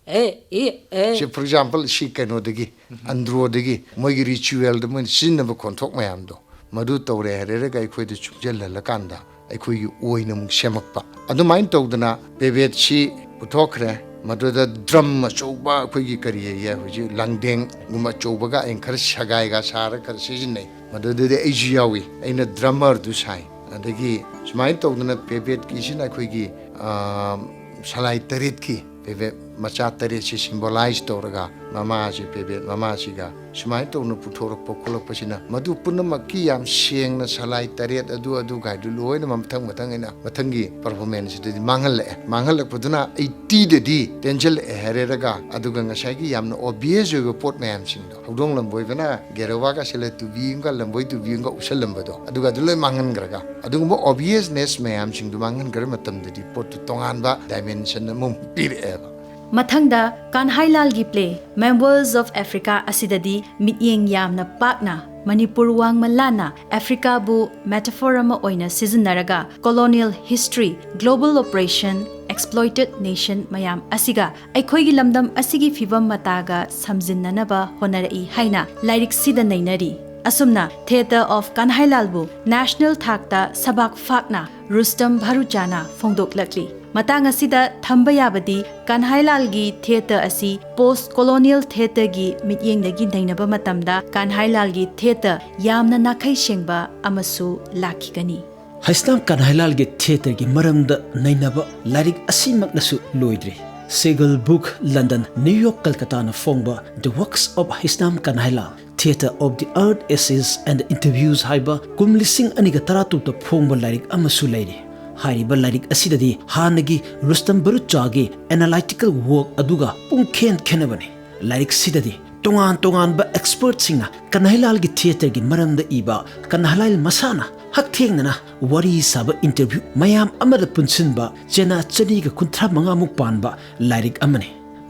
hey, yeah, hey. ꯁꯤ, for example, ꯁꯤ ꯀꯩꯅꯣꯗꯒꯤ, ꯑꯟꯗ꯭ꯔꯣꯗꯒꯤ ꯃꯣꯏꯒꯤ ritualꯗ ꯃꯣꯏꯅ ꯁꯤꯖꯤꯟꯅꯕ ꯈꯣꯟꯊꯣꯛ ꯃꯌꯥꯝꯗꯣ, ꯃꯗꯨ ꯇꯧꯔꯦ ꯍꯥꯏꯔꯒ ꯑꯩꯈꯣꯏꯗ ꯆꯨꯡꯁꯤꯜꯍꯜꯂꯀꯥꯟꯗ ꯑꯩꯈꯣꯏꯒꯤ ꯑꯣꯏꯅ ꯑꯃꯨꯛ ꯁꯦꯝꯃꯛꯄ꯫ ꯑꯗꯨꯃꯥꯏꯅ ꯇꯧꯗꯅ ꯄꯦꯕꯦꯠꯁꯤ ꯄꯨꯊꯣꯛꯈ꯭ꯔꯦ꯫ ꯃꯗꯨꯗ drum ꯑꯆꯧꯕ, ꯑꯩꯈꯣꯏꯒꯤ ꯀꯔꯤ ꯍꯥꯏꯌꯦ, ꯍꯧꯖꯤꯛ ꯂꯥꯡꯗꯦꯡꯒꯨꯝꯕ ꯑꯆꯧꯕꯒ ꯑꯩꯅ ꯈꯔ ꯁꯒꯥꯏꯒ ꯁꯥꯔꯒ ꯈꯔ ꯁꯤꯖꯤꯟꯅꯩ꯫ ꯃꯗꯨꯗꯗꯤ ꯑꯩꯁꯨ ꯌꯥꯎꯏ, ꯑꯩꯅ drummerꯗꯨ ꯁꯥꯏ꯫ ꯑꯗꯒꯤ ꯁꯨꯃꯥꯏꯅ ꯇꯧꯗꯅ ꯄꯦꯕꯦꯠꯀꯤꯁꯤꯅ ꯑꯩꯈꯣꯏꯒꯤ, ꯑ, ꯁꯂꯥꯏ ꯇꯔꯦꯠꯀꯤ ꯄꯦꯕꯦꯠ ꯃꯆꯥ ꯇꯔꯦꯠꯁꯤ symbolize ꯇꯧꯔꯒ, ꯃꯃꯥꯁꯤ, ꯄꯦꯕꯦꯠ ꯃꯃꯥꯁꯤꯒ ꯁꯨꯃꯥꯏꯅ ꯇꯧꯅ ꯄꯨꯊꯣꯔꯛꯄ ꯈꯣꯠꯂꯛꯄꯁꯤꯅ, ꯃꯗꯨ ꯄꯨꯝꯅꯃꯛꯀꯤ ꯌꯥꯝ ꯁꯦꯡꯅ ꯁꯂꯥꯏ ꯇꯔꯦꯠ ꯑꯗꯨ ꯑꯗꯨ ꯀꯥꯏꯗꯨ ꯂꯣꯏꯅ ꯃꯊꯪ ꯃꯊꯪ ꯑꯩꯅ ꯃꯊꯪꯒꯤ performance ꯁꯤꯗꯗꯤ ꯃꯥꯡꯍꯜꯂꯛꯑꯦ꯫ ꯃꯥꯡꯍꯜꯂꯛꯄꯗꯨꯅ eighty ꯗꯗꯤ ꯇꯦꯟꯁꯤꯜꯂꯛꯑꯦ ꯍꯥꯏꯔꯦꯔꯒ, ꯑꯗꯨꯒ ꯉꯁꯥꯏꯒꯤ ꯌꯥꯝꯅ obvious ꯑꯣꯏꯕ ꯄꯣꯠ ꯃꯌꯥꯝꯁꯤꯡꯗꯣ, ꯍꯧꯗꯣꯡ ꯂꯝꯕꯣꯏꯕꯅ ꯒꯦꯔꯧꯋꯥꯒ ꯁꯤꯜꯂ ꯇꯨꯕꯤ ꯑꯃꯒ ꯂꯝꯕꯣꯏ ꯇꯨꯕꯤ ꯑꯃꯒ ꯎꯁꯜꯂꯝꯕꯗꯣ, ꯑꯗꯨꯒ ꯑꯗꯨ ꯂꯣꯏ ꯃꯥꯡꯍꯟꯈ꯭ꯔꯒ, ꯑꯗꯨꯒꯨꯝꯕ obviousness ꯃꯌꯥꯝꯁꯤꯡꯗꯨ ꯃꯥꯡꯍꯟꯈ꯭ꯔ ꯃꯇꯝꯗꯗꯤ ꯄꯣꯠꯇꯨ ꯇꯣꯉꯥꯟꯕ dimension ꯑꯃꯃꯨꯛ ꯄꯤꯔꯛꯑꯦꯕ꯫ ꯃꯊꯪꯗ ꯀꯥꯟꯍꯥꯏꯂꯥꯜꯒꯤ play Members of Africa ꯑꯁꯤꯗꯗꯤ ꯃꯤꯠꯌꯦꯡ ꯌꯥꯝꯅ ꯄꯥꯛꯅ ꯃꯅꯤꯄꯨꯔ ꯋꯥꯡꯃ ꯂꯥꯟꯅ ꯑꯦꯐ꯭ꯔꯤꯀꯥꯕꯨ metaphor ꯑꯃ ꯑꯣꯏꯅ ꯁꯤꯖꯤꯟꯅꯔꯒ colonial history, global oppression, exploited nation ꯃꯌꯥꯝ ꯑꯁꯤꯒ ꯑꯩꯈꯣꯏꯒꯤ ꯂꯝꯗꯝ ꯑꯁꯤꯒꯤ ꯐꯤꯕꯝ ꯃꯇꯥꯒ ꯁꯝꯖꯤꯟꯅꯅꯕ ꯍꯣꯠꯅꯔꯛꯏ ꯍꯥꯏꯅ ꯂꯥꯏꯔꯤꯛꯁꯤꯗ ꯅꯩꯅꯔꯤ꯫ ꯑꯁꯨꯝꯅ Theatre of ꯀꯥꯟꯍꯥꯏꯂꯥꯜꯕꯨ national ꯊꯥꯛꯇ ꯁꯕꯥꯛ ꯐꯥꯛꯅ ꯔꯨꯁꯇꯝ ꯚꯥꯔꯨꯆꯥꯅ ꯐꯣꯡꯗꯣꯛꯂꯛꯂꯤ꯫ ꯃꯇꯥꯡ ꯑꯁꯤꯗ ꯊꯝꯕ ꯌꯥꯕꯗꯤ ꯀꯥꯟꯍꯥꯏꯂꯥꯜꯒꯤ theatre ꯑꯁꯤ post colonial theatreꯒꯤ ꯃꯤꯠꯌꯦꯡꯗꯒꯤ ꯅꯩꯅꯕ ꯃꯇꯝꯗ ꯀꯥꯟꯍꯥꯏꯂꯥꯜꯒꯤ theatre ꯌꯥꯝꯅ ꯅꯥꯈꯩ ꯁꯦꯡꯕ ꯑꯃꯁꯨ ꯂꯥꯛꯈꯤꯒꯅꯤ꯫ ꯍꯩꯁꯅꯥꯝ ꯀꯥꯟꯍꯥꯏꯂꯥꯜꯒꯤ theatreꯒꯤ ꯃꯔꯝꯗ ꯅꯩꯅꯕ ꯂꯥꯏꯔꯤꯛ ꯑꯁꯤꯃꯛꯅꯁꯨ ꯂꯣꯏꯗ꯭ꯔꯤ꯫ Seagull Book, London, New York, ꯀꯜꯀꯇꯥꯅ ꯐꯣꯡꯕ The Works of Hisnam Kanhailal, Theatre of the Earth, Essays and Interviews ꯍꯥꯏꯕ ꯀꯨꯝ ꯂꯤꯁꯤꯡ ꯑꯅꯤꯒ ꯇꯔꯥꯇꯔꯨꯛꯇ ꯐꯣꯡꯕ ꯂꯥꯏꯔꯤꯛ ꯑꯃꯁꯨ ꯂꯩꯔꯤ꯫ ꯍꯥꯏꯔꯤꯕ ꯂꯥꯏꯔꯤꯛ ꯑꯁꯤꯗꯗꯤ ꯍꯥꯟꯅꯒꯤ ꯔꯨꯁꯇꯝ ꯕꯔꯨꯆꯥꯒꯤ analytical work ꯑꯗꯨꯒ ꯄꯨꯡꯈꯦꯟ ꯈꯦꯟꯅꯕꯅꯤ꯫ ꯂꯥꯏꯔꯤꯛꯁꯤꯗꯗꯤ ꯇꯣꯉꯥꯟ ꯇꯣꯉꯥꯟꯕ expertꯁꯤꯡꯅ ꯀꯟꯍꯩꯂꯥꯜꯒꯤ theatreꯒꯤ ꯃꯔꯝꯗ ꯏꯕ, ꯀꯟꯍꯩꯂꯥꯜ ꯃꯁꯥꯅ ꯍꯛꯊꯦꯡꯅꯅ ꯋꯥꯔꯤ ꯁꯥꯕ interview ꯃꯌꯥꯝ ꯑꯃꯗ ꯄꯨꯟꯁꯤꯟꯕ ꯆꯦꯅꯥ ꯆꯅꯤꯒ ꯀꯨꯟꯊ꯭ꯔꯥ ꯃꯉꯥꯃꯨꯛ ꯄꯥꯟꯕ ꯂꯥꯏꯔꯤꯛ ꯑꯃꯅꯤ꯫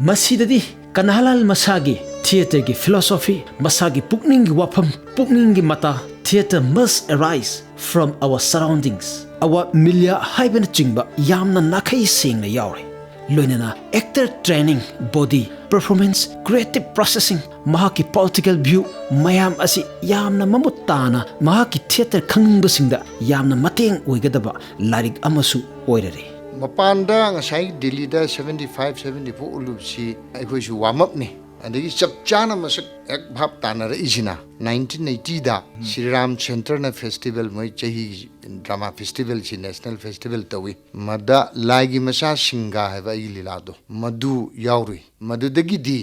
ꯃꯁꯤꯗꯗꯤ ꯀꯟꯍꯩꯂꯥꯜ ꯃꯁꯥꯒꯤ theatreꯒꯤ philosophy, ꯃꯁꯥꯒꯤ ꯄꯨꯛꯅꯤꯡꯒꯤ ꯋꯥꯐꯝ, ꯄꯨꯛꯅꯤꯡꯒꯤ ꯃꯇꯥ, theatre must arise from our surroundings, our milieu ꯍꯥꯏꯕꯅꯆꯤꯡꯕ ꯌꯥꯝꯅ ꯅꯥꯈꯩ ꯁꯦꯡꯅ ꯌꯥꯎꯔꯤ꯫ ꯂꯣꯏꯅꯅ actor training, body performance, creative processing, ꯃꯍꯥꯛꯀꯤ political view ꯃꯌꯥꯝ ꯑꯁꯤ ꯌꯥꯝꯅ ꯃꯃꯨꯠ ꯇꯥꯅ ꯃꯍꯥꯛꯀꯤ theatre ꯈꯪꯅꯤꯡꯕꯁꯤꯡꯗ ꯌꯥꯝꯅ ꯃꯇꯦꯡ ꯑꯣꯏꯒꯗꯕ ꯂꯥꯏꯔꯤꯛ ꯑꯃꯁꯨ ꯑꯣꯏꯔꯔꯦ꯫ ꯃꯄꯥꯟꯗ ꯉꯁꯥꯏ ꯗꯤꯜꯂꯤꯗ seventy five, seventy four ꯎꯠꯂꯨꯕꯁꯤ ꯑꯩꯈꯣꯏꯁꯨ warm upꯅꯤ꯫ ꯑꯗꯒꯤ ꯆꯞ ꯆꯥꯅ ꯃꯁꯛ ꯍꯦꯛ ꯚꯥꯞ ꯇꯥꯅꯔꯛꯏꯁꯤꯅ ꯅꯥꯏꯟꯇꯤꯟ ꯑꯩꯠꯇꯤꯗ ꯁ꯭ꯔꯤꯔꯥꯝ ꯁꯦꯟꯇꯔꯅ ꯐꯦꯁꯇꯤꯚꯦꯜ, ꯃꯣꯏ ꯆꯍꯤꯒꯤ ꯗ꯭ꯔꯃꯥ ꯐꯦꯁꯇꯤꯚꯦꯜꯁꯤ ꯅꯦꯁꯅꯦꯜ ꯐꯦꯁꯇꯤꯚꯦꯜ ꯇꯧꯏ꯫ ꯃꯗ ꯂꯥꯏꯒꯤ ꯃꯆꯥ ꯁꯤꯡꯒꯥ ꯍꯥꯏꯕ ꯑꯩꯒꯤ ꯂꯤꯂꯥꯗꯣ ꯃꯗꯨ ꯌꯥꯎꯔꯨꯏ꯫ ꯃꯗꯨꯗꯒꯤꯗꯤ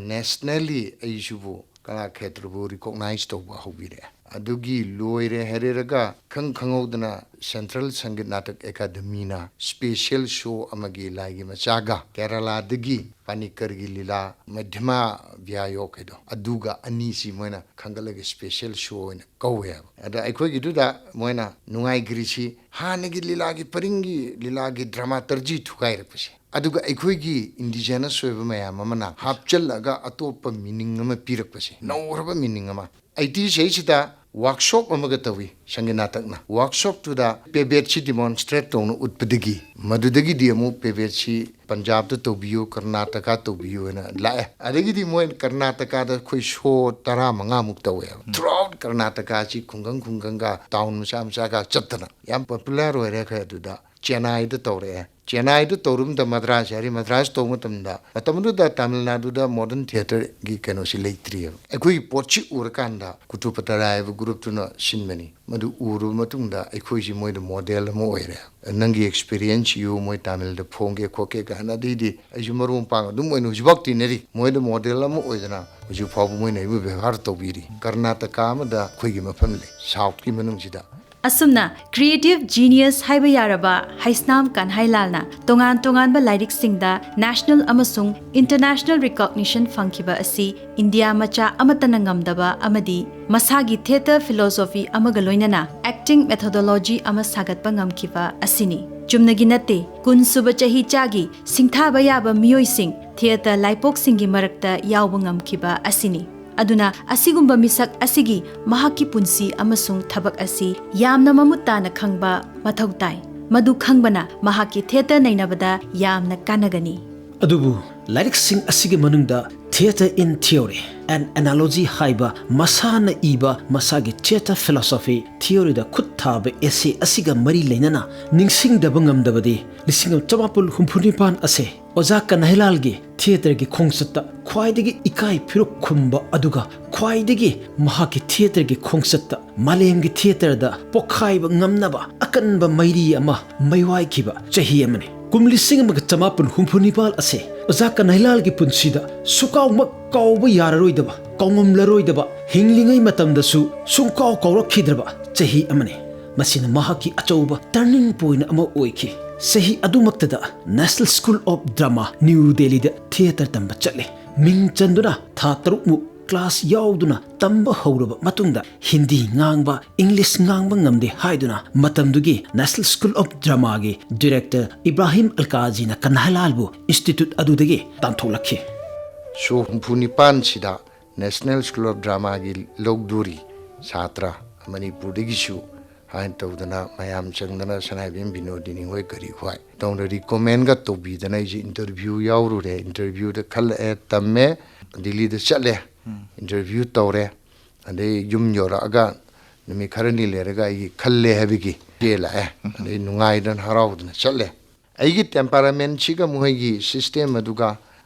ꯅꯦꯁꯅꯦꯜꯂꯤ ꯑꯩꯁꯤꯕꯨ ꯀꯂꯥ ꯈꯦꯇ꯭ꯔꯕꯨ ꯔꯤꯀꯣꯛꯅꯥꯏꯁ ꯇꯧꯕ ꯍꯧꯕꯤꯔꯛꯑꯦ꯫ ꯑꯗꯨꯒꯤ ꯂꯣꯏꯔꯦ ꯍꯥꯏꯔꯦꯔꯒ ꯈꯪ ꯈꯪꯍꯧꯗꯅ ꯁꯦꯟꯇ꯭ꯔꯦꯜ ꯁꯪꯒꯤꯠ ꯅꯥꯇꯛ ꯑꯦꯀꯥꯗꯃꯤꯅ ꯁ꯭ꯄꯦꯁꯦꯜ ꯁꯣ ꯑꯃꯒꯤ ꯂꯥꯏꯒꯤ ꯃꯆꯥꯒ ꯀꯦꯔꯂꯥꯗꯒꯤ ꯄꯥꯅꯤꯀꯔꯒꯤ ꯂꯤꯂꯥ ꯃꯙ꯭ꯌꯃ ꯕ꯭ꯌꯥꯌꯣꯛ ꯍꯥꯏꯗꯣ ꯑꯗꯨꯒ ꯑꯅꯤꯁꯤ ꯃꯣꯏꯅ ꯈꯟꯒꯠꯂꯒ ꯁ꯭ꯄꯦꯁꯦꯜ ꯁꯣ ꯑꯣꯏꯅ ꯀꯧꯋꯦꯕ꯫ ꯑꯗ ꯑꯩꯈꯣꯏꯒꯤꯗꯨꯗ ꯃꯣꯏꯅ ꯅꯨꯡꯉꯥꯏꯈ꯭ꯔꯤꯁꯤ ꯍꯥꯟꯅꯒꯤ ꯂꯤꯂꯥꯒꯤ ꯄꯔꯤꯡꯒꯤ ꯂꯤꯂꯥꯒꯤ ꯗ꯭ꯔꯃꯥꯇꯔꯖꯤ ꯊꯨꯒꯥꯏꯔꯛꯄꯁꯦ, ꯑꯗꯨꯒ ꯑꯩꯈꯣꯏꯒꯤ ꯏꯟꯗꯤꯖꯤꯅꯁ ꯑꯣꯏꯕ ꯃꯌꯥꯝ ꯑꯃꯅ ꯍꯥꯞꯆꯜꯂꯒ ꯑꯇꯣꯞꯄ ꯃꯤꯅꯤꯡ ꯑꯃ ꯄꯤꯔꯛꯄꯁꯦ, ꯅꯧꯈ꯭ꯔꯕ ꯃꯤꯅꯤꯡ ꯑꯃ꯫ ꯑꯩꯠꯇꯤ ꯁꯤꯛꯁꯁꯤꯗ ꯋꯥꯔꯛꯁꯣꯞ ꯑꯃꯒ ꯇꯧꯏ ꯁꯪꯒꯤꯠ ꯅꯥꯇꯛꯅ꯫ ꯋꯥꯔꯛꯁꯣꯞꯇꯨꯗ ꯄꯦꯕꯦꯠꯁꯤ ꯗꯤꯃꯣꯟꯁꯇ꯭ꯔꯦꯠ ꯇꯧꯅ ꯎꯠꯄꯗꯒꯤ ꯃꯗꯨꯗꯒꯤꯗꯤ ꯑꯃꯨꯛ ꯄꯦꯕꯦꯠꯁꯤ ꯄꯟꯖꯥꯕꯇ ꯇꯧꯕꯤꯌꯨ, ꯀꯔꯅꯥꯇꯀꯥ ꯇꯧꯕꯤꯌꯨ ꯍꯥꯏꯅ ꯂꯥꯛꯑꯦ꯫ ꯑꯗꯒꯤꯗꯤ ꯃꯣꯏ ꯀꯔꯅꯥꯇꯀꯥꯗ ꯑꯩꯈꯣꯏ ꯁꯣ ꯇꯔꯥꯃꯉꯥꯃꯨꯛ ꯇꯧꯋꯦꯕ꯫ ꯊ꯭ꯔꯨ ꯑꯥꯎꯠ ꯀꯔꯅꯥꯇꯀꯥꯁꯤ ꯈꯨꯡꯒꯪ ꯈꯨꯡꯒꯪꯒ ꯇꯥꯎꯟ ꯃꯆꯥ ꯃꯆꯥꯒ ꯆꯠꯇꯅ ꯌꯥꯝ ꯄꯣꯄꯨꯂꯔ ꯑꯣꯏꯔꯦ꯫ ꯑꯩꯈꯣꯏ ꯑꯗꯨꯗ ꯆꯦꯟꯅꯥꯏꯗ ꯇꯧꯔꯛꯑꯦ꯫ ꯆꯦꯟꯅꯥꯏꯗ ꯇꯧꯔꯨꯕꯗ ꯃꯗ꯭ꯔꯥꯁ ꯍꯥꯏꯔꯤ꯫ ꯃꯗ꯭ꯔꯥꯁ ꯇꯧꯕ ꯃꯇꯝꯗ, ꯃꯇꯝꯗꯨꯗ ꯇꯥꯃꯤꯜ ꯅꯥꯗꯨꯗ ꯃꯣꯗꯔꯟ ꯊꯤꯌꯦꯇꯔꯒꯤ ꯀꯩꯅꯣꯁꯤ ꯂꯩꯇ꯭ꯔꯤꯑꯕ꯫ ꯑꯩꯈꯣꯏꯒꯤ ꯄꯣꯠꯁꯤ ꯎꯔꯀꯥꯟꯗ ꯀꯨꯇꯨꯄꯇꯔꯥ ꯍꯥꯏꯕ ꯒ꯭ꯔꯨꯞꯇꯨꯅ ꯁꯤꯟꯕꯅꯤ꯫ ꯃꯗꯨ ꯎꯔꯕ ꯃꯇꯨꯡꯗ ꯑꯩꯈꯣꯏꯁꯤ ꯃꯣꯏꯗ ꯃꯣꯗꯦꯜ ꯑꯃ ꯑꯣꯏꯔꯦ꯫ "ꯅꯪꯒꯤ ꯑꯦꯛꯁꯄꯤꯔꯤꯌꯦꯟꯁ ꯌꯨ ꯃꯣꯏ ꯇꯥꯃꯤꯜꯗ ꯐꯣꯡꯒꯦ ꯈꯣꯠꯀꯦ" ꯀꯥꯏꯅ꯫ ꯑꯗꯩꯗꯤ ꯑꯩꯁꯨ ꯃꯔꯨꯞ ꯃꯄꯥꯡ ꯑꯗꯨꯝ ꯑꯣꯏꯅ ꯍꯧꯖꯤꯛꯐꯥꯎ ꯇꯤꯟꯅꯔꯤ꯫ ꯃꯣꯏꯗ ꯃꯣꯗꯦꯜ ꯑꯃ ꯑꯣꯏꯗꯅ ꯍꯧꯖꯤꯛ ꯐꯥꯎꯕ ꯃꯣꯏꯅ ꯑꯩꯕꯨ ꯕꯦꯕꯥꯔ ꯇꯧꯕꯤꯔꯤ꯫ ꯀꯔꯅꯥꯇꯀꯥ ꯑꯃꯗ ꯑꯩꯈꯣꯏꯒꯤ ꯃꯐꯝ ꯂꯩ, ꯁꯥꯎꯠꯀꯤ ꯃꯅꯨꯡꯁꯤꯗ꯫ ꯑꯁꯨꯝꯅ ꯀ꯭ꯔꯤꯌꯦꯇꯤꯚ ꯖꯤꯅꯤꯌꯁ ꯍꯥꯏꯕ ꯌꯥꯔꯕ ꯍꯩꯁꯅꯥꯝ ꯀꯟꯍꯥꯏꯂꯥꯜꯅ ꯇꯣꯉꯥꯟ ꯇꯣꯉꯥꯟꯕ ꯂꯥꯏꯔꯤꯛꯁꯤꯡꯗ ꯅꯦꯁꯅꯦꯜ ꯑꯃꯁꯨꯡ ꯏꯟꯇꯔꯅꯦꯁꯅꯦꯜ ꯔꯤꯀꯣꯒꯅꯤꯁꯟ ꯐꯪꯈꯤꯕ ꯑꯁꯤ ꯏꯟꯗꯤꯌꯥ ꯃꯆꯥ ꯑꯃꯠꯇꯅ ꯉꯝꯗꯕ ꯑꯃꯗꯤ ꯃꯁꯥꯒꯤ ꯊꯤꯌꯦꯇꯔ ꯐꯤꯂꯣꯁꯣꯐꯤ ꯑꯃꯒ ꯂꯣꯏꯅꯅ ꯑꯦꯛꯇꯤꯡ ꯃꯦꯊꯣꯗꯣꯂꯣꯖꯤ ꯑꯃ ꯁꯥꯒꯠꯄ ꯉꯝꯈꯤꯕ ꯑꯁꯤꯅꯤ꯫ ꯆꯨꯝꯅꯒꯤ ꯅꯠꯇꯦ, ꯀꯨꯟ ꯁꯨꯕ ꯆꯍꯤꯆꯥꯒꯤ ꯁꯤꯡꯊꯥꯕ ꯌꯥꯕ ꯃꯤꯑꯣꯏꯁꯤꯡ ꯊꯤꯌꯦꯇꯔ ꯂꯥꯏꯄꯣꯛꯁꯤꯡꯒꯤ ꯃꯔꯛꯇ ꯌꯥꯎꯕ ꯉꯝꯈꯤꯕ ꯑꯁꯤꯅꯤ꯫ ꯑꯗꯨꯅ ꯑꯁꯤꯒꯨꯝꯕ ꯃꯤꯁꯛ ꯑꯁꯤꯒꯤ ꯃꯍꯥꯛꯀꯤ ꯄꯨꯟꯁꯤ ꯑꯃꯁꯨꯡ ꯊꯕꯛ ꯑꯁꯤ ꯌꯥꯝꯅ ꯃꯃꯨꯠ ꯇꯥꯅ ꯈꯪꯕ ꯃꯊꯧ ꯇꯥꯏ꯫ ꯃꯗꯨ ꯈꯪꯕꯅ ꯃꯍꯥꯛꯀꯤ ꯊꯤꯌꯦꯇꯔ ꯅꯩꯅꯕꯗ ꯌꯥꯝꯅ ꯀꯥꯟꯅꯒꯅꯤ꯫ ꯑꯗꯨꯕꯨ ꯂꯥꯏꯔꯤꯛꯁꯤꯡ ꯑꯁꯤꯒꯤ ꯃꯅꯨꯡꯗ Theatre in Theory, an Analogy ꯍꯥꯏꯕ ꯃꯁꯥꯅ ꯏꯕ ꯃꯁꯥꯒꯤ theatre philosophy theoryꯗ ꯈꯨꯠ ꯊꯥꯕ essay ꯑꯁꯤꯒ ꯃꯔꯤ ꯂꯩꯅꯅ ꯅꯤꯡꯁꯤꯡꯗꯕ ꯉꯝꯗꯕꯗꯤ ꯂꯤꯁꯤꯡ ꯑꯃ ꯆꯃꯥꯄꯜ ꯍꯨꯝꯐꯨ ꯅꯤꯄꯥꯟ ꯑꯁꯦ ꯑꯣꯖꯥ ꯀꯅꯍꯩꯂꯥꯜꯒꯤ theatreꯒꯤ ꯈꯣꯡꯆꯠꯇ ꯈ꯭ꯋꯥꯏꯗꯒꯤ ꯏꯀꯥꯏ ꯐꯤꯔꯨꯛ ꯈꯨꯝꯕ ꯑꯗꯨꯒ ꯈ꯭ꯋꯥꯏꯗꯒꯤ ꯃꯍꯥꯛꯀꯤ theatreꯒꯤ ꯈꯣꯡꯆꯠꯇ ꯃꯥꯂꯦꯝꯒꯤ theatreꯗ ꯄꯣꯈꯥꯏꯕ ꯉꯝꯅꯕ ꯑꯀꯟꯕ ꯃꯩꯔꯤ ꯑꯃ ꯃꯩꯋꯥꯏꯈꯤꯕ ꯆꯍꯤ ꯑꯃꯅꯤ꯫ ꯀꯨꯝ ꯂꯤꯁꯤꯡ ꯑꯃꯒ ꯆꯃꯥꯄꯜ ꯍꯨꯝꯐꯨ ꯅꯤꯄꯥꯜ ꯑꯁꯦ ꯑꯣꯖꯥ ꯀꯅꯍꯩꯂꯥꯜꯒꯤ ꯄꯨꯟꯁꯤꯗ ꯁꯨꯀꯥꯎꯃꯛ ꯀꯥꯎꯕ ꯌꯥꯔꯔꯣꯏꯗꯕ, ꯀꯥꯎꯉꯝꯂꯔꯣꯏꯗꯕ, ꯍꯤꯡꯂꯤꯉꯩ ꯃꯇꯝꯗꯁꯨ ꯁꯨꯡꯀꯥꯎ ꯀꯥꯎꯔꯛꯈꯤꯗ꯭ꯔꯕ ꯆꯍꯤ ꯑꯃꯅꯤ꯫ ꯃꯁꯤꯅ ꯃꯍꯥꯛꯀꯤ ꯑꯆꯧꯕ turning point ꯑꯃ ꯑꯣꯏꯈꯤ꯫ ꯆꯍꯤ ꯑꯗꯨꯃꯛꯇꯗ National School of Drama, new ꯗꯦꯜꯂꯤꯗ theatre ꯇꯝꯕ ꯆꯠꯂꯤ꯫ ꯃꯤꯡ ꯆꯟꯗꯨꯅ ꯊꯥ ꯇꯔꯨꯛꯃꯨꯛ class ꯌꯥꯎꯗꯨꯅ ꯇꯝꯕ ꯍꯧꯔꯕ ꯃꯇꯨꯡꯗ ꯍꯤꯟꯗꯤ ꯉꯥꯡꯕ, English ꯉꯥꯡꯕ ꯉꯝꯗꯦ ꯍꯥꯏꯗꯨꯅ ꯃꯇꯝꯗꯨꯒꯤ National School of Dramaꯒꯤ director Ibrahim ꯑꯜꯀꯥꯖꯤꯅ ꯀꯟꯍꯩꯂꯥꯜꯕꯨ institute ꯑꯗꯨꯗꯒꯤ ꯇꯥꯟꯊꯣꯛꯂꯛꯈꯤ꯫ ꯁꯣ ꯍꯨꯝꯐꯨ ꯅꯤꯄꯥꯟꯁꯤꯗ National School of Dramaꯒꯤ ꯂꯧꯗꯣꯔꯤ ꯁꯥꯇ꯭ꯔ ꯃꯅꯤꯄꯨꯔꯗꯒꯤꯁꯨ ꯍꯥꯏꯅ ꯇꯧꯗꯅ ꯃꯌꯥꯝ ꯆꯪꯗꯅ ꯁꯅꯥꯏꯕꯦꯝ ꯕꯤꯅꯣꯗꯤꯅꯤ ꯍꯣꯏ ꯀꯔꯤ ꯍꯣꯏ ꯇꯧꯅ recommendꯒ ꯇꯧꯕꯤꯗꯅ ꯑꯩꯁꯦ interview ꯌꯥꯎꯔꯨꯔꯦ꯫ Interviewꯗ ꯈꯜꯂꯛꯑꯦ, ꯇꯝꯃꯦ, ꯗꯤꯜꯂꯤꯗ ꯆꯠꯂꯦ, interview ꯇꯧꯔꯦ꯫ ꯑꯗꯩ ꯌꯨꯝ ꯌꯧꯔꯛꯑꯒ ꯅꯨꯃꯤꯠ ꯈꯔꯅꯤ ꯂꯩꯔꯒ ꯑꯩꯒꯤ ꯈꯜꯂꯦ ꯍꯥꯏꯕꯒꯤ ꯆꯦ ꯂꯥꯛꯑꯦ꯫ ꯑꯗꯩ ꯅꯨꯡꯉꯥꯏꯗꯅ ꯍꯔꯥꯎꯗꯅ ꯆꯠꯂꯦ꯫ ꯑꯩꯒꯤ temperamentꯁꯤꯒ ꯃꯈꯣꯏꯒꯤ system ꯑꯗꯨꯒ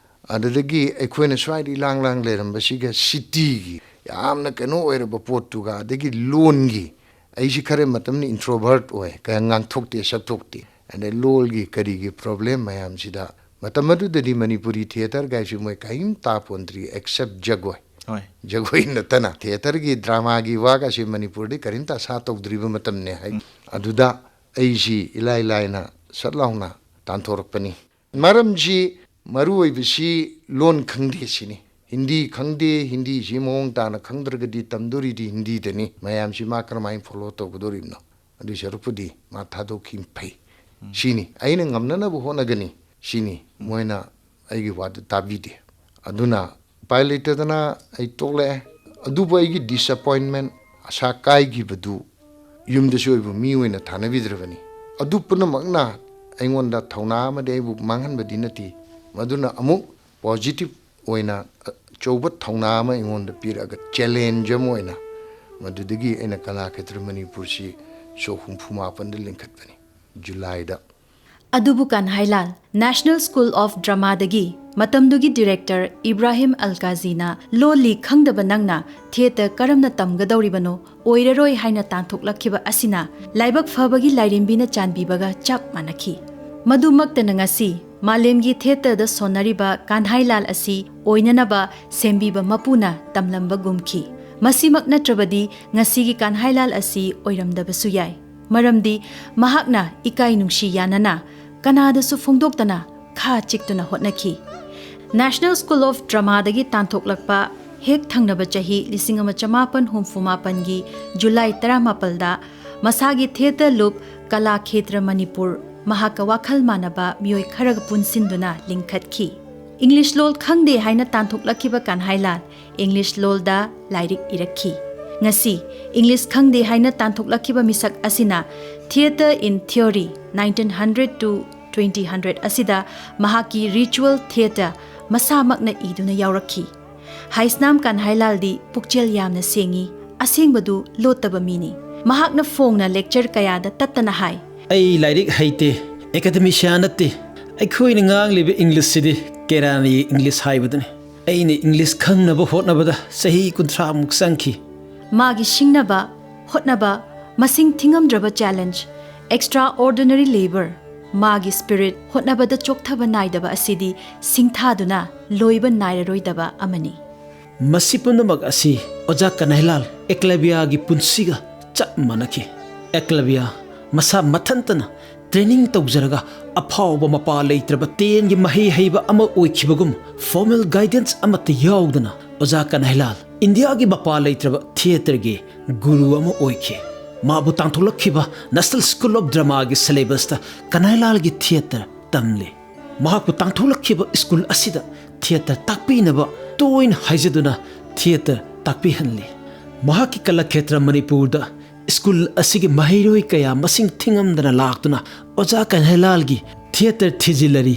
ꯑꯗꯨꯗꯒꯤ ꯑꯩꯈꯣꯏꯅ ꯁ꯭ꯋꯥꯏꯗ ꯏꯂꯥꯡ ꯂꯥꯡ ꯂꯩꯔꯝꯕꯁꯤꯒ cityꯒꯤ ꯌꯥꯝꯅ ꯀꯩꯅꯣ ꯑꯣꯏꯔꯕ ꯄꯣꯠꯇꯨꯒ, ꯑꯗꯒꯤ ꯂꯣꯟꯒꯤ, ꯑꯩꯁꯤ ꯈꯔ ꯃꯇꯝꯅ introvert ꯑꯣꯏ, ꯀꯌꯥ ꯉꯥꯡꯊꯣꯛꯇꯦ ꯁꯛꯊꯣꯛꯇꯦ꯫ ꯑꯗꯩ ꯂꯣꯜꯒꯤ ꯀꯔꯤꯒꯤ problem ꯃꯌꯥꯝꯁꯤꯗ, ꯃꯇꯝ ꯑꯗꯨꯗꯗꯤ ꯃꯅꯤꯄꯨꯔꯤ theatreꯒꯥꯏꯁꯤ ꯃꯣꯏ ꯀꯔꯤꯝ ꯇꯥꯄꯣꯟꯗ꯭ꯔꯤ except ꯖꯒꯣꯏ꯫ ꯍꯣꯏ꯫ ꯖꯒꯣꯏ ꯅꯠꯇꯅ theatreꯒꯤ dramaꯒꯤ ꯋꯥꯒꯁꯤ ꯃꯅꯤꯄꯨꯔꯗꯤ ꯀꯔꯤꯝꯇ ꯑꯁꯥ ꯇꯧꯗ꯭ꯔꯤꯕ ꯃꯇꯝꯅꯦ ꯍꯥꯏ꯫ ꯑꯗꯨꯗ ꯑꯩꯁꯤ ꯏꯂꯥꯏ ꯂꯥꯏꯅ ꯁꯠ ꯂꯥꯎꯅ ꯇꯥꯟꯊꯣꯔꯛꯄꯅꯤ꯫ ꯃꯔꯝꯁꯤ ꯃꯔꯨ ꯑꯣꯏꯕꯁꯤ ꯂꯣꯟ ꯈꯪꯗꯦ ꯁꯤꯅꯤ꯫ ꯍꯤꯟꯗꯤ ꯈꯪꯗꯦ, ꯍꯤꯟꯗꯤꯁꯤ ꯃꯑꯣꯡ ꯇꯥꯅ ꯈꯪꯗ꯭ꯔꯒꯗꯤ ꯇꯝꯗꯣꯔꯤꯗꯤ ꯍꯤꯟꯗꯤꯗꯅꯤ꯫ ꯃꯌꯥꯝꯁꯤ ꯃꯥ ꯀꯔꯝꯍꯥꯏꯅ follow ꯇꯧꯒꯗꯣꯔꯤꯕꯅꯣ? ꯑꯗꯨꯏ ꯁꯔꯨꯛꯄꯨꯗꯤ ꯃꯥ ꯊꯥꯗꯣꯛꯈꯤꯕ ꯐꯩ꯫ ꯁꯤꯅꯤ꯫ ꯑꯩꯅ ꯉꯝꯅꯅꯕ ꯍꯣꯠꯅꯒꯅꯤ꯫ ꯁꯤꯅꯤ꯫ ꯃꯣꯏꯅ ꯑꯩꯒꯤ ꯋꯥꯗꯨ ꯇꯥꯕꯤꯗꯦ꯫ ꯑꯗꯨꯅ ꯎꯄꯥꯏ ꯂꯩꯇꯗꯅ ꯑꯩ ꯇꯣꯛꯂꯛꯑꯦ꯫ ꯑꯗꯨꯕꯨ ꯑꯩꯒꯤ disappointment, ꯑꯁꯥ ꯀꯥꯏꯈꯤꯕꯗꯨ ꯌꯨꯝꯗꯁꯨ ꯑꯩꯕꯨ ꯃꯤ ꯑꯣꯏꯅ ꯊꯥꯅꯕꯤꯗ꯭ꯔꯕꯅꯤ꯫ ꯑꯗꯨ ꯄꯨꯝꯅꯃꯛꯅ ꯑꯩꯉꯣꯟꯗ ꯊꯧꯅꯥ ꯑꯃꯗꯤ ꯑꯩꯕꯨ ꯃꯥꯡꯍꯟꯕꯗꯤ ꯅꯠꯇꯦ, ꯃꯗꯨꯅ ꯑꯃꯨꯛ positive ꯑꯣꯏꯅ ꯑꯆꯧꯕ ꯊꯧꯅꯥ ꯑꯃ ꯑꯩꯉꯣꯟꯗ ꯄꯤꯔꯛꯑꯒ, ꯆꯦꯂꯦꯟꯖ ꯑꯃ ꯑꯣꯏꯅ, ꯃꯗꯨꯗꯒꯤ ꯑꯩꯅ ꯀꯂꯥ ꯈꯦꯇ꯭ꯔ ꯃꯅꯤꯄꯨꯔꯁꯤ ꯁꯣꯛ ꯍꯨꯝꯐꯨ ꯃꯥꯄꯟꯗ ꯂꯤꯡꯈꯠꯄꯅꯤ, ꯖꯨꯂꯥꯏꯗ꯫ ꯑꯗꯨꯕꯨ ꯀꯟꯍꯥꯏꯂꯥꯜ, National School of Dramaꯗꯒꯤ ꯃꯇꯝꯗꯨꯒꯤ ꯗꯤꯔꯦꯛꯇꯔ ꯏꯕ꯭ꯔꯥꯍꯤꯝ ꯑꯜꯀꯥꯖꯤꯅ, "ꯂꯣꯜ ꯂꯤ ꯈꯪꯗꯕ ꯅꯪꯅ ꯊꯤꯌꯦꯇꯔ ꯀꯔꯝꯅ ꯇꯝꯒꯗꯧꯔꯤꯕꯅꯣ? ꯑꯣꯏꯔꯔꯣꯏ" ꯍꯥꯏꯅ ꯇꯥꯟꯊꯣꯛꯂꯛꯈꯤꯕ ꯑꯁꯤꯅ ꯂꯥꯏꯕꯛ ꯐꯕꯒꯤ ꯂꯥꯏꯔꯦꯝꯕꯤꯅ ꯆꯥꯟꯕꯤꯕꯒ ꯆꯞ ꯃꯥꯟꯅꯈꯤ꯫ ꯃꯗꯨꯃꯛꯇꯅ ꯉꯁꯤ ꯃꯥꯂꯦꯝꯒꯤ ꯊꯤꯌꯦꯇꯔꯗ ꯁꯣꯟꯅꯔꯤꯕ ꯀꯟꯍꯥꯏꯂꯥꯜ ꯑꯁꯤ ꯑꯣꯏꯅꯅꯕ ꯁꯦꯝꯕꯤꯕ ꯃꯄꯨꯅ ꯇꯝꯂꯝꯕꯒꯨꯝꯈꯤ꯫ ꯃꯁꯤꯃꯛ ꯅꯠꯇ꯭ꯔꯕꯗꯤ ꯉꯁꯤꯒꯤ ꯀꯟꯍꯥꯏꯂꯥꯜ ꯑꯁꯤ ꯑꯣꯏꯔꯝꯗꯕꯁꯨ ꯌꯥꯏ꯫ ꯃꯔꯝꯗꯤ ꯃꯍꯥꯛꯅ ꯏꯀꯥꯏ ꯅꯨꯡꯁꯤ ꯌꯥꯅꯅ, ꯀꯅꯥꯗꯁꯨ ꯐꯣꯡꯗꯣꯛꯇꯅ, ꯈꯥ ꯆꯤꯛꯇꯨꯅ ꯍꯣꯠꯅꯈꯤ꯫ National School of Dramaꯗꯒꯤ ꯇꯥꯟꯊꯣꯛꯂꯛꯄ ꯍꯦꯛ ꯊꯪꯅꯕ ꯆꯍꯤ ꯂꯤꯁꯤꯡ ꯑꯃ ꯆꯃꯥꯄꯟ ꯍꯨꯝꯐꯨ ꯃꯥꯄꯟꯒꯤ ꯖꯨꯂꯥꯏ ꯇꯔꯥꯃꯥꯄꯜꯗ ꯃꯁꯥꯒꯤ ꯊꯤꯌꯦꯇꯔ ꯂꯨꯞ ꯀꯂꯥ ꯈꯦꯇ꯭ꯔ ꯃꯅꯤꯄꯨꯔ ꯃꯍꯥꯛꯀ ꯋꯥꯈꯜ ꯃꯥꯟꯅꯕ ꯃꯤꯑꯣꯏ ꯈꯔꯒ ꯄꯨꯟꯁꯤꯟꯗꯨꯅ ꯂꯤꯡꯈꯠꯈꯤ꯫ ꯏꯪꯂꯤꯁ ꯂꯣꯜ ꯈꯪꯗꯦ ꯍꯥꯏꯅ ꯇꯥꯟꯊꯣꯛꯂꯛꯈꯤꯕ ꯀꯟꯍꯥꯏꯂꯥꯜ ꯏꯪꯂꯤꯁ ꯂꯣꯜꯗ ꯂꯥꯏꯔꯤꯛ ꯏꯔꯛꯈꯤ꯫ ꯉꯁꯤ ꯏꯪꯂꯤꯁ ꯈꯪꯗꯦ ꯍꯥꯏꯅ ꯇꯥꯟꯊꯣꯛꯂꯛꯈꯤꯕ ꯃꯤꯁꯛ ꯑꯁꯤꯅ Theatre in Theory, nineteen hundred to twenty hundred ꯑꯁꯤꯗ ꯃꯍꯥꯛꯀꯤ ꯔꯤꯆꯨꯋꯦꯜ ꯊꯤꯌꯦꯇꯔ ꯃꯁꯥꯃꯛꯅ ꯏꯗꯨꯅ ꯌꯥꯎꯔꯛꯈꯤ꯫ ꯍꯥꯏꯁꯅꯥꯝ ꯀꯟꯍꯥꯏꯂꯥꯜꯗꯤ ꯄꯨꯛꯆꯦꯜ ꯌꯥꯝꯅ ꯁꯦꯡꯏ, ꯑꯁꯦꯡꯕꯗꯨ ꯂꯣꯠꯇꯕ ꯃꯤꯅꯤ꯫ ꯃꯍꯥꯛꯅ ꯐꯣꯡꯅ ꯂꯦꯛꯆꯔ ꯀꯌꯥꯗ ꯇꯠꯇꯅ ꯍꯥꯏ, "ꯑꯩ ꯂꯥꯏꯔꯤꯛ ꯍꯩꯇꯦ, ꯑꯦꯀꯥꯗꯦꯃꯤꯁꯤꯌꯥꯟ ꯅꯠꯇꯦ꯫ ꯑꯩꯈꯣꯏꯅ ꯉꯥꯡꯂꯤꯕ ꯏꯪꯂꯤꯁꯁꯤꯗꯤ ꯀꯦꯔꯥꯅꯤ ꯏꯪꯂꯤꯁ ꯍꯥꯏꯕꯗꯨꯅꯤ꯫ ꯑꯩꯅ ꯏꯪꯂꯤꯁ ꯈꯪꯅꯕ ꯍꯣꯠꯅꯕꯗ ꯆꯍꯤ ꯀꯨꯟꯊ꯭ꯔꯥꯃꯨꯛ ꯆꯪꯈꯤ꯫" ꯃꯥꯒꯤ ꯁꯤꯡꯅꯕ, ꯍꯣꯠꯅꯕ, ꯃꯁꯤꯡ ꯊꯤꯉꯝꯗ꯭ꯔꯕ ꯆꯦꯂꯦꯟꯖ, extraordinary labor, ꯃꯥꯒꯤ ꯁ꯭ꯄꯤꯔꯤꯠ, ꯍꯣꯠꯅꯕꯗ ꯆꯣꯛꯊꯕ ꯅꯥꯏꯗꯕ ꯑꯁꯤꯗꯤ ꯁꯤꯡꯊꯥꯗꯨꯅ ꯂꯣꯏꯕ ꯅꯥꯏꯔꯔꯣꯏꯗꯕ ꯑꯃꯅꯤ꯫ ꯃꯁꯤ ꯄꯨꯝꯅꯃꯛ ꯑꯁꯤ ꯑꯣꯖꯥ ꯀꯅꯥꯏꯂꯥꯜ ꯑꯦꯀꯂꯕꯤꯌꯥꯒꯤ ꯄꯨꯟꯁꯤꯒ ꯆꯞ ꯃꯥꯟꯅꯈꯤ꯫ ꯑꯦꯀꯂꯕꯤꯌꯥ ꯃꯁꯥ ꯃꯊꯟꯇꯅ ꯇ꯭ꯔꯦꯅꯤꯡ ꯇꯧꯖꯔꯒ ꯑꯐꯥꯎꯕ ꯃꯄꯥ ꯂꯩꯇ꯭ꯔꯕ ꯇꯦꯟꯒꯤ ꯃꯍꯩ ꯍꯩꯕ ꯑꯃ ꯑꯣꯏꯈꯤꯕꯒꯨꯝ, ꯐꯣꯔꯃꯦꯜ ꯒꯥꯏꯗꯦꯟꯁ ꯑꯃꯠꯇ ꯌꯥꯎꯗꯅ ꯑꯣꯖꯥ ꯀꯅꯥꯏꯂꯥꯜ ꯏꯟꯗꯤꯌꯥꯒꯤ ꯃꯄꯥ ꯂꯩꯇ꯭ꯔꯕ ꯊꯤꯌꯦꯇꯔꯒꯤ ꯒꯨꯔꯨ ꯑꯃ ꯑꯣꯏꯈꯤ꯫ ꯃꯥꯕꯨ ꯇꯥꯟꯊꯣꯛꯂꯛꯈꯤꯕ National School of Dramaꯒꯤ ꯁꯤꯂꯦꯕꯁꯇ ꯀꯅꯥꯏꯂꯥꯜꯒꯤ ꯊꯤꯌꯦꯇꯔ ꯇꯝꯂꯤ꯫ ꯃꯍꯥꯛꯄꯨ ꯇꯥꯟꯊꯣꯛꯂꯛꯈꯤꯕ ꯁ꯭ꯀꯨꯜ ꯑꯁꯤꯗ ꯊꯤꯌꯦꯇꯔ ꯇꯥꯛꯄꯤꯅꯕ ꯇꯣꯏꯅ ꯍꯥꯏꯖꯗꯨꯅ ꯊꯤꯌꯦꯇꯔ ꯇꯥꯛꯄꯤꯍꯟꯂꯤ꯫ ꯃꯍꯥꯛꯀꯤ ꯀꯂꯥꯈꯦꯇ꯭ꯔ ꯃꯅꯤꯄꯨꯔꯗ ꯁ꯭ꯀꯨꯜ ꯑꯁꯤꯒꯤ ꯃꯍꯩꯔꯣꯏ ꯀꯌꯥ ꯃꯁꯤꯡ ꯊꯤꯉꯝꯗꯅ ꯂꯥꯛꯇꯨꯅ ꯑꯣꯖꯥ ꯀꯟꯍꯩꯂꯥꯜꯒꯤ theatre ꯊꯤꯖꯤꯜꯂꯔꯤ,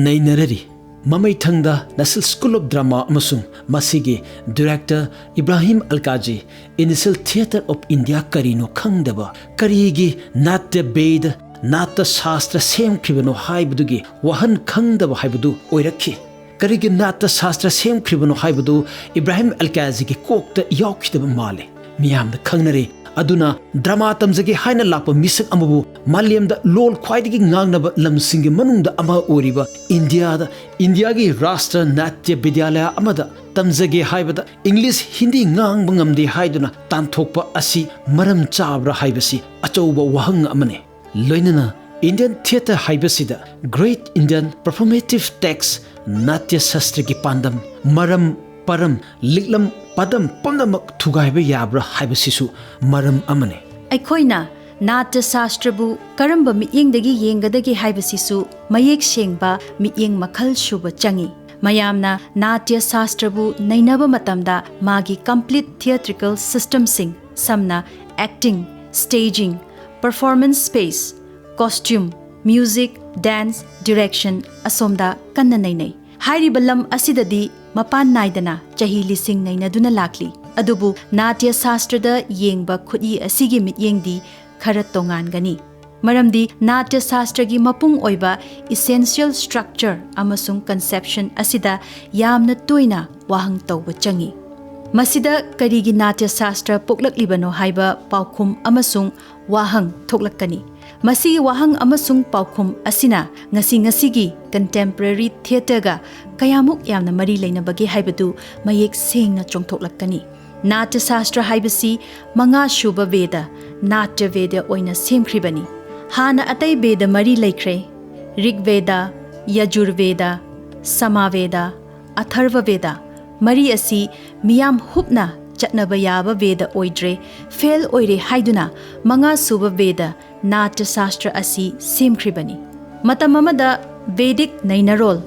ꯅꯩꯅꯔꯔꯤ꯫ ꯃꯃꯩꯊꯪꯗ National School of Drama ꯑꯃꯁꯨꯡ ꯃꯁꯤꯒꯤ director Ibrahim Alkazi, Initial Theatre of India ꯀꯔꯤꯅꯣ ꯈꯪꯗꯕ, ꯀꯔꯤꯒꯤ ꯅꯥꯇ꯭ꯌ ꯕꯦꯗ, ꯅꯥꯇ꯭ꯌ ꯁꯥꯁꯇ꯭ꯔ ꯁꯦꯝꯈ꯭ꯔꯤꯕꯅꯣ ꯍꯥꯏꯕꯗꯨꯒꯤ ꯋꯥꯍꯟ ꯈꯪꯗꯕ ꯍꯥꯏꯕꯗꯨ ꯑꯣꯏꯔꯛꯈꯤ꯫ ꯀꯔꯤꯒꯤ ꯅꯥꯇ꯭ꯌ ꯁꯥꯁꯇ꯭ꯔ ꯁꯦꯝꯈ꯭ꯔꯤꯕꯅꯣ ꯍꯥꯏꯕꯗꯨ ꯏꯕ꯭ꯔꯥꯍꯤꯝ ꯑꯜꯀꯥꯖꯤꯒꯤ ꯀꯣꯛꯇ ꯌꯥꯎꯈꯤꯗꯕ ꯃꯥꯜꯂꯦ꯫ ꯃꯤꯌꯥꯝꯅ ꯈꯪꯅꯔꯦ꯫ ꯑꯗꯨꯅ ꯗ꯭ꯔꯃꯥ ꯇꯝꯖꯒꯦ ꯍꯥꯏꯅ ꯂꯥꯛꯄ ꯃꯤꯁꯛ ꯑꯃꯕꯨ ꯃꯥꯂꯦꯝꯗ ꯂꯣꯜ ꯈ꯭ꯋꯥꯏꯗꯒꯤ ꯉꯥꯡꯅꯕ ꯂꯝꯁꯤꯡꯒꯤ ꯃꯅꯨꯡꯗ ꯑꯃ ꯑꯣꯏꯔꯤꯕ ꯏꯟꯗꯤꯌꯥꯗ, ꯏꯟꯗꯤꯌꯥꯒꯤ ꯔꯥꯁꯇ꯭ꯔ ꯅꯥꯇ꯭ꯌ ꯕꯤꯗ꯭ꯌꯥꯂꯌ ꯑꯃꯗ ꯇꯝꯖꯒꯦ ꯍꯥꯏꯕꯗ ꯏꯪꯂꯤꯁ, ꯍꯤꯟꯗꯤ ꯉꯥꯡꯕ ꯉꯝꯗꯦ ꯍꯥꯏꯗꯨꯅ ꯇꯥꯟꯊꯣꯛꯄ ꯑꯁꯤ ꯃꯔꯝ ꯆꯥꯕ꯭ꯔꯥ ꯍꯥꯏꯕꯁꯤ ꯑꯆꯧꯕ ꯋꯥꯍꯪ ꯑꯃꯅꯤ꯫ ꯂꯣꯏꯅꯅ Indian theatre ꯍꯥꯏꯕꯁꯤꯗ Great Indian Performative Text, Natya ꯁꯥꯁꯇ꯭ꯔꯒꯤ ꯄꯥꯟꯗꯝ, ꯃꯔꯝ, ꯄꯔꯝ, ꯂꯤꯛꯂꯝ, ꯄꯗꯝ ꯄꯨꯝꯅꯃꯛ ꯊꯨꯒꯥꯏꯕ ꯌꯥꯕ꯭ꯔꯥ ꯍꯥꯏꯕꯁꯤꯁꯨ ꯃꯔꯝ ꯑꯃꯅꯤ꯫ ꯑꯩꯈꯣꯏꯅ ꯅꯥꯇ꯭ꯌ ꯁꯥꯁꯇ꯭ꯔꯕꯨ ꯀꯔꯝꯕ ꯃꯤꯠꯌꯦꯡꯗꯒꯤ ꯌꯦꯡꯒꯗꯒꯦ ꯍꯥꯏꯕꯁꯤꯁꯨ ꯃꯌꯦꯛ ꯁꯦꯡꯕ ꯃꯤꯠꯌꯦꯡ ꯃꯈꯜ ꯁꯨꯕ ꯆꯪꯏ꯫ ꯃꯌꯥꯝꯅ ꯅꯥꯇ꯭ꯌ ꯁꯥꯁꯇ꯭ꯔꯕꯨ ꯅꯩꯅꯕ ꯃꯇꯝꯗ ꯃꯥꯒꯤ complete theatrical systemꯁꯤꯡ, ꯁꯝꯅ acting, staging, performance space, costume, music, dance, direction ꯑꯁꯣꯝꯗ ꯀꯟꯅ ꯅꯩꯅꯩ꯫ ꯍꯥꯏꯔꯤꯕ ꯂꯝ ꯑꯁꯤꯗꯗꯤ ꯃꯄꯥꯟ ꯅꯥꯏꯗꯅ ꯆꯍꯤ ꯂꯤꯁꯤꯡ ꯅꯩꯅꯗꯨꯅ ꯂꯥꯛꯂꯤ꯫ ꯑꯗꯨꯕꯨ ꯅꯥꯇ꯭ꯌ ꯁꯥꯁꯇ꯭ꯔꯗ ꯌꯦꯡꯕ ꯈꯨꯠꯏ ꯑꯁꯤꯒꯤ ꯃꯤꯠꯌꯦꯡꯗꯤ ꯈꯔ ꯇꯣꯉꯥꯟꯒꯅꯤ꯫ ꯃꯔꯝꯗꯤ ꯅꯥꯇ꯭ꯌ ꯁꯥꯁꯇ꯭ꯔꯒꯤ ꯃꯄꯨꯡ ꯑꯣꯏꯕ essential structure ꯑꯃꯁꯨꯡ conception ꯑꯁꯤꯗ ꯌꯥꯝꯅ ꯇꯣꯏꯅ ꯋꯥꯍꯪ ꯇꯧꯕ ꯆꯪꯏ꯫ ꯃꯁꯤꯗ ꯀꯔꯤꯒꯤ ꯅꯥꯇ꯭ꯌ ꯁꯥꯁꯇ꯭ꯔ ꯄꯣꯛꯂꯛꯂꯤꯕꯅꯣ ꯍꯥꯏꯕ ꯄꯥꯎꯈꯨꯝ ꯑꯃꯁꯨꯡ ꯋꯥꯍꯪ ꯊꯣꯛꯂꯛꯀꯅꯤ꯫ ꯃꯁꯤꯒꯤ ꯋꯥꯍꯪ ꯑꯃꯁꯨꯡ ꯄꯥꯎꯈꯨꯝ ꯑꯁꯤꯅ ꯉꯁꯤ ꯉꯁꯤꯒꯤ contemporary theatreꯒ ꯀꯌꯥꯃꯨꯛ ꯌꯥꯝꯅ ꯃꯔꯤ ꯂꯩꯅꯕꯒꯦ ꯍꯥꯏꯕꯗꯨ ꯃꯌꯦꯛ ꯁꯦꯡꯅ ꯆꯣꯡꯊꯣꯛꯂꯛꯀꯅꯤ꯫ ꯅꯥꯇ꯭ꯌ ꯁꯥꯁꯇ꯭ꯔ ꯍꯥꯏꯕꯁꯤ ꯃꯉꯥ ꯁꯨꯕ ꯕꯦꯗ, ꯅꯥꯇ꯭ꯌ ꯕꯦꯗ ꯑꯣꯏꯅ ꯁꯦꯝꯈ꯭ꯔꯤꯕꯅꯤ꯫ ꯍꯥꯟꯅ ꯑꯇꯩ ꯕꯦꯗ ꯃꯔꯤ ꯂꯩꯈ꯭ꯔꯦ, ꯔꯤꯒ ꯕꯦꯗ, ꯌꯖꯨꯔ ꯕꯦꯗ, ꯁꯥꯃ ꯕꯦꯗ, ꯑꯊꯔꯕ ꯕꯦꯗ꯫ ꯃꯔꯤ ꯑꯁꯤ ꯃꯤꯌꯥꯝ ꯍꯨꯞꯅ ꯆꯠꯅꯕ ꯌꯥꯕ ꯕꯦꯗ ꯑꯣꯏꯗ꯭ꯔꯦ, ꯐꯦꯜ ꯑꯣꯏꯔꯦ ꯍꯥꯏꯗꯨꯅ ꯃꯉꯥ ꯁꯨꯕ ꯕꯦꯗ ꯅꯥꯇ꯭ꯌ ꯁꯥꯁꯇ꯭ꯔ ꯑꯁꯤ ꯁꯦꯝꯈ꯭ꯔꯤꯕꯅꯤ꯫ ꯃꯇꯝ ꯑꯃꯗ ꯕꯦꯗꯤꯛ ꯅꯩꯅꯔꯣꯜ,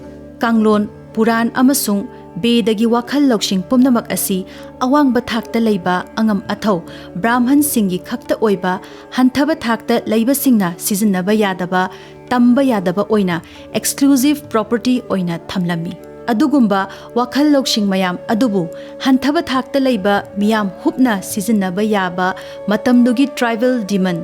ꯀꯥꯡꯂꯣꯟ, ꯄꯨꯔꯥꯟ ꯑꯃꯁꯨꯡ ꯕꯦꯗꯒꯤ ꯋꯥꯈꯜ ꯂꯧꯁꯤꯡ ꯄꯨꯝꯅꯃꯛ ꯑꯁꯤ ꯑꯋꯥꯡꯕ ꯊꯥꯛꯇ ꯂꯩꯕ ꯑꯉꯝ ꯑꯊꯧ ꯕ꯭ꯔꯥꯍꯃꯟꯁꯤꯡꯒꯤ ꯈꯛꯇ ꯑꯣꯏꯕ, ꯍꯟꯊꯕ ꯊꯥꯛꯇ ꯂꯩꯕꯁꯤꯡꯅ ꯁꯤꯖꯤꯟꯅꯕ ꯌꯥꯗꯕ ꯇꯝꯕ ꯌꯥꯗꯕ ꯑꯣꯏꯅ exclusive property ꯑꯣꯏꯅ ꯊꯝꯂꯝꯃꯤ꯫ ꯑꯗꯨꯒꯨꯝꯕ ꯋꯥꯈꯜ ꯂꯧꯁꯤꯡ ꯃꯌꯥꯝ ꯑꯗꯨꯕꯨ ꯍꯟꯊꯕ ꯊꯥꯛꯇ ꯂꯩꯕ ꯃꯤꯌꯥꯝ ꯍꯨꯞꯅ ꯁꯤꯖꯤꯟꯅꯕ ꯌꯥꯕ ꯃꯇꯝꯗꯨꯒꯤ tribal demon,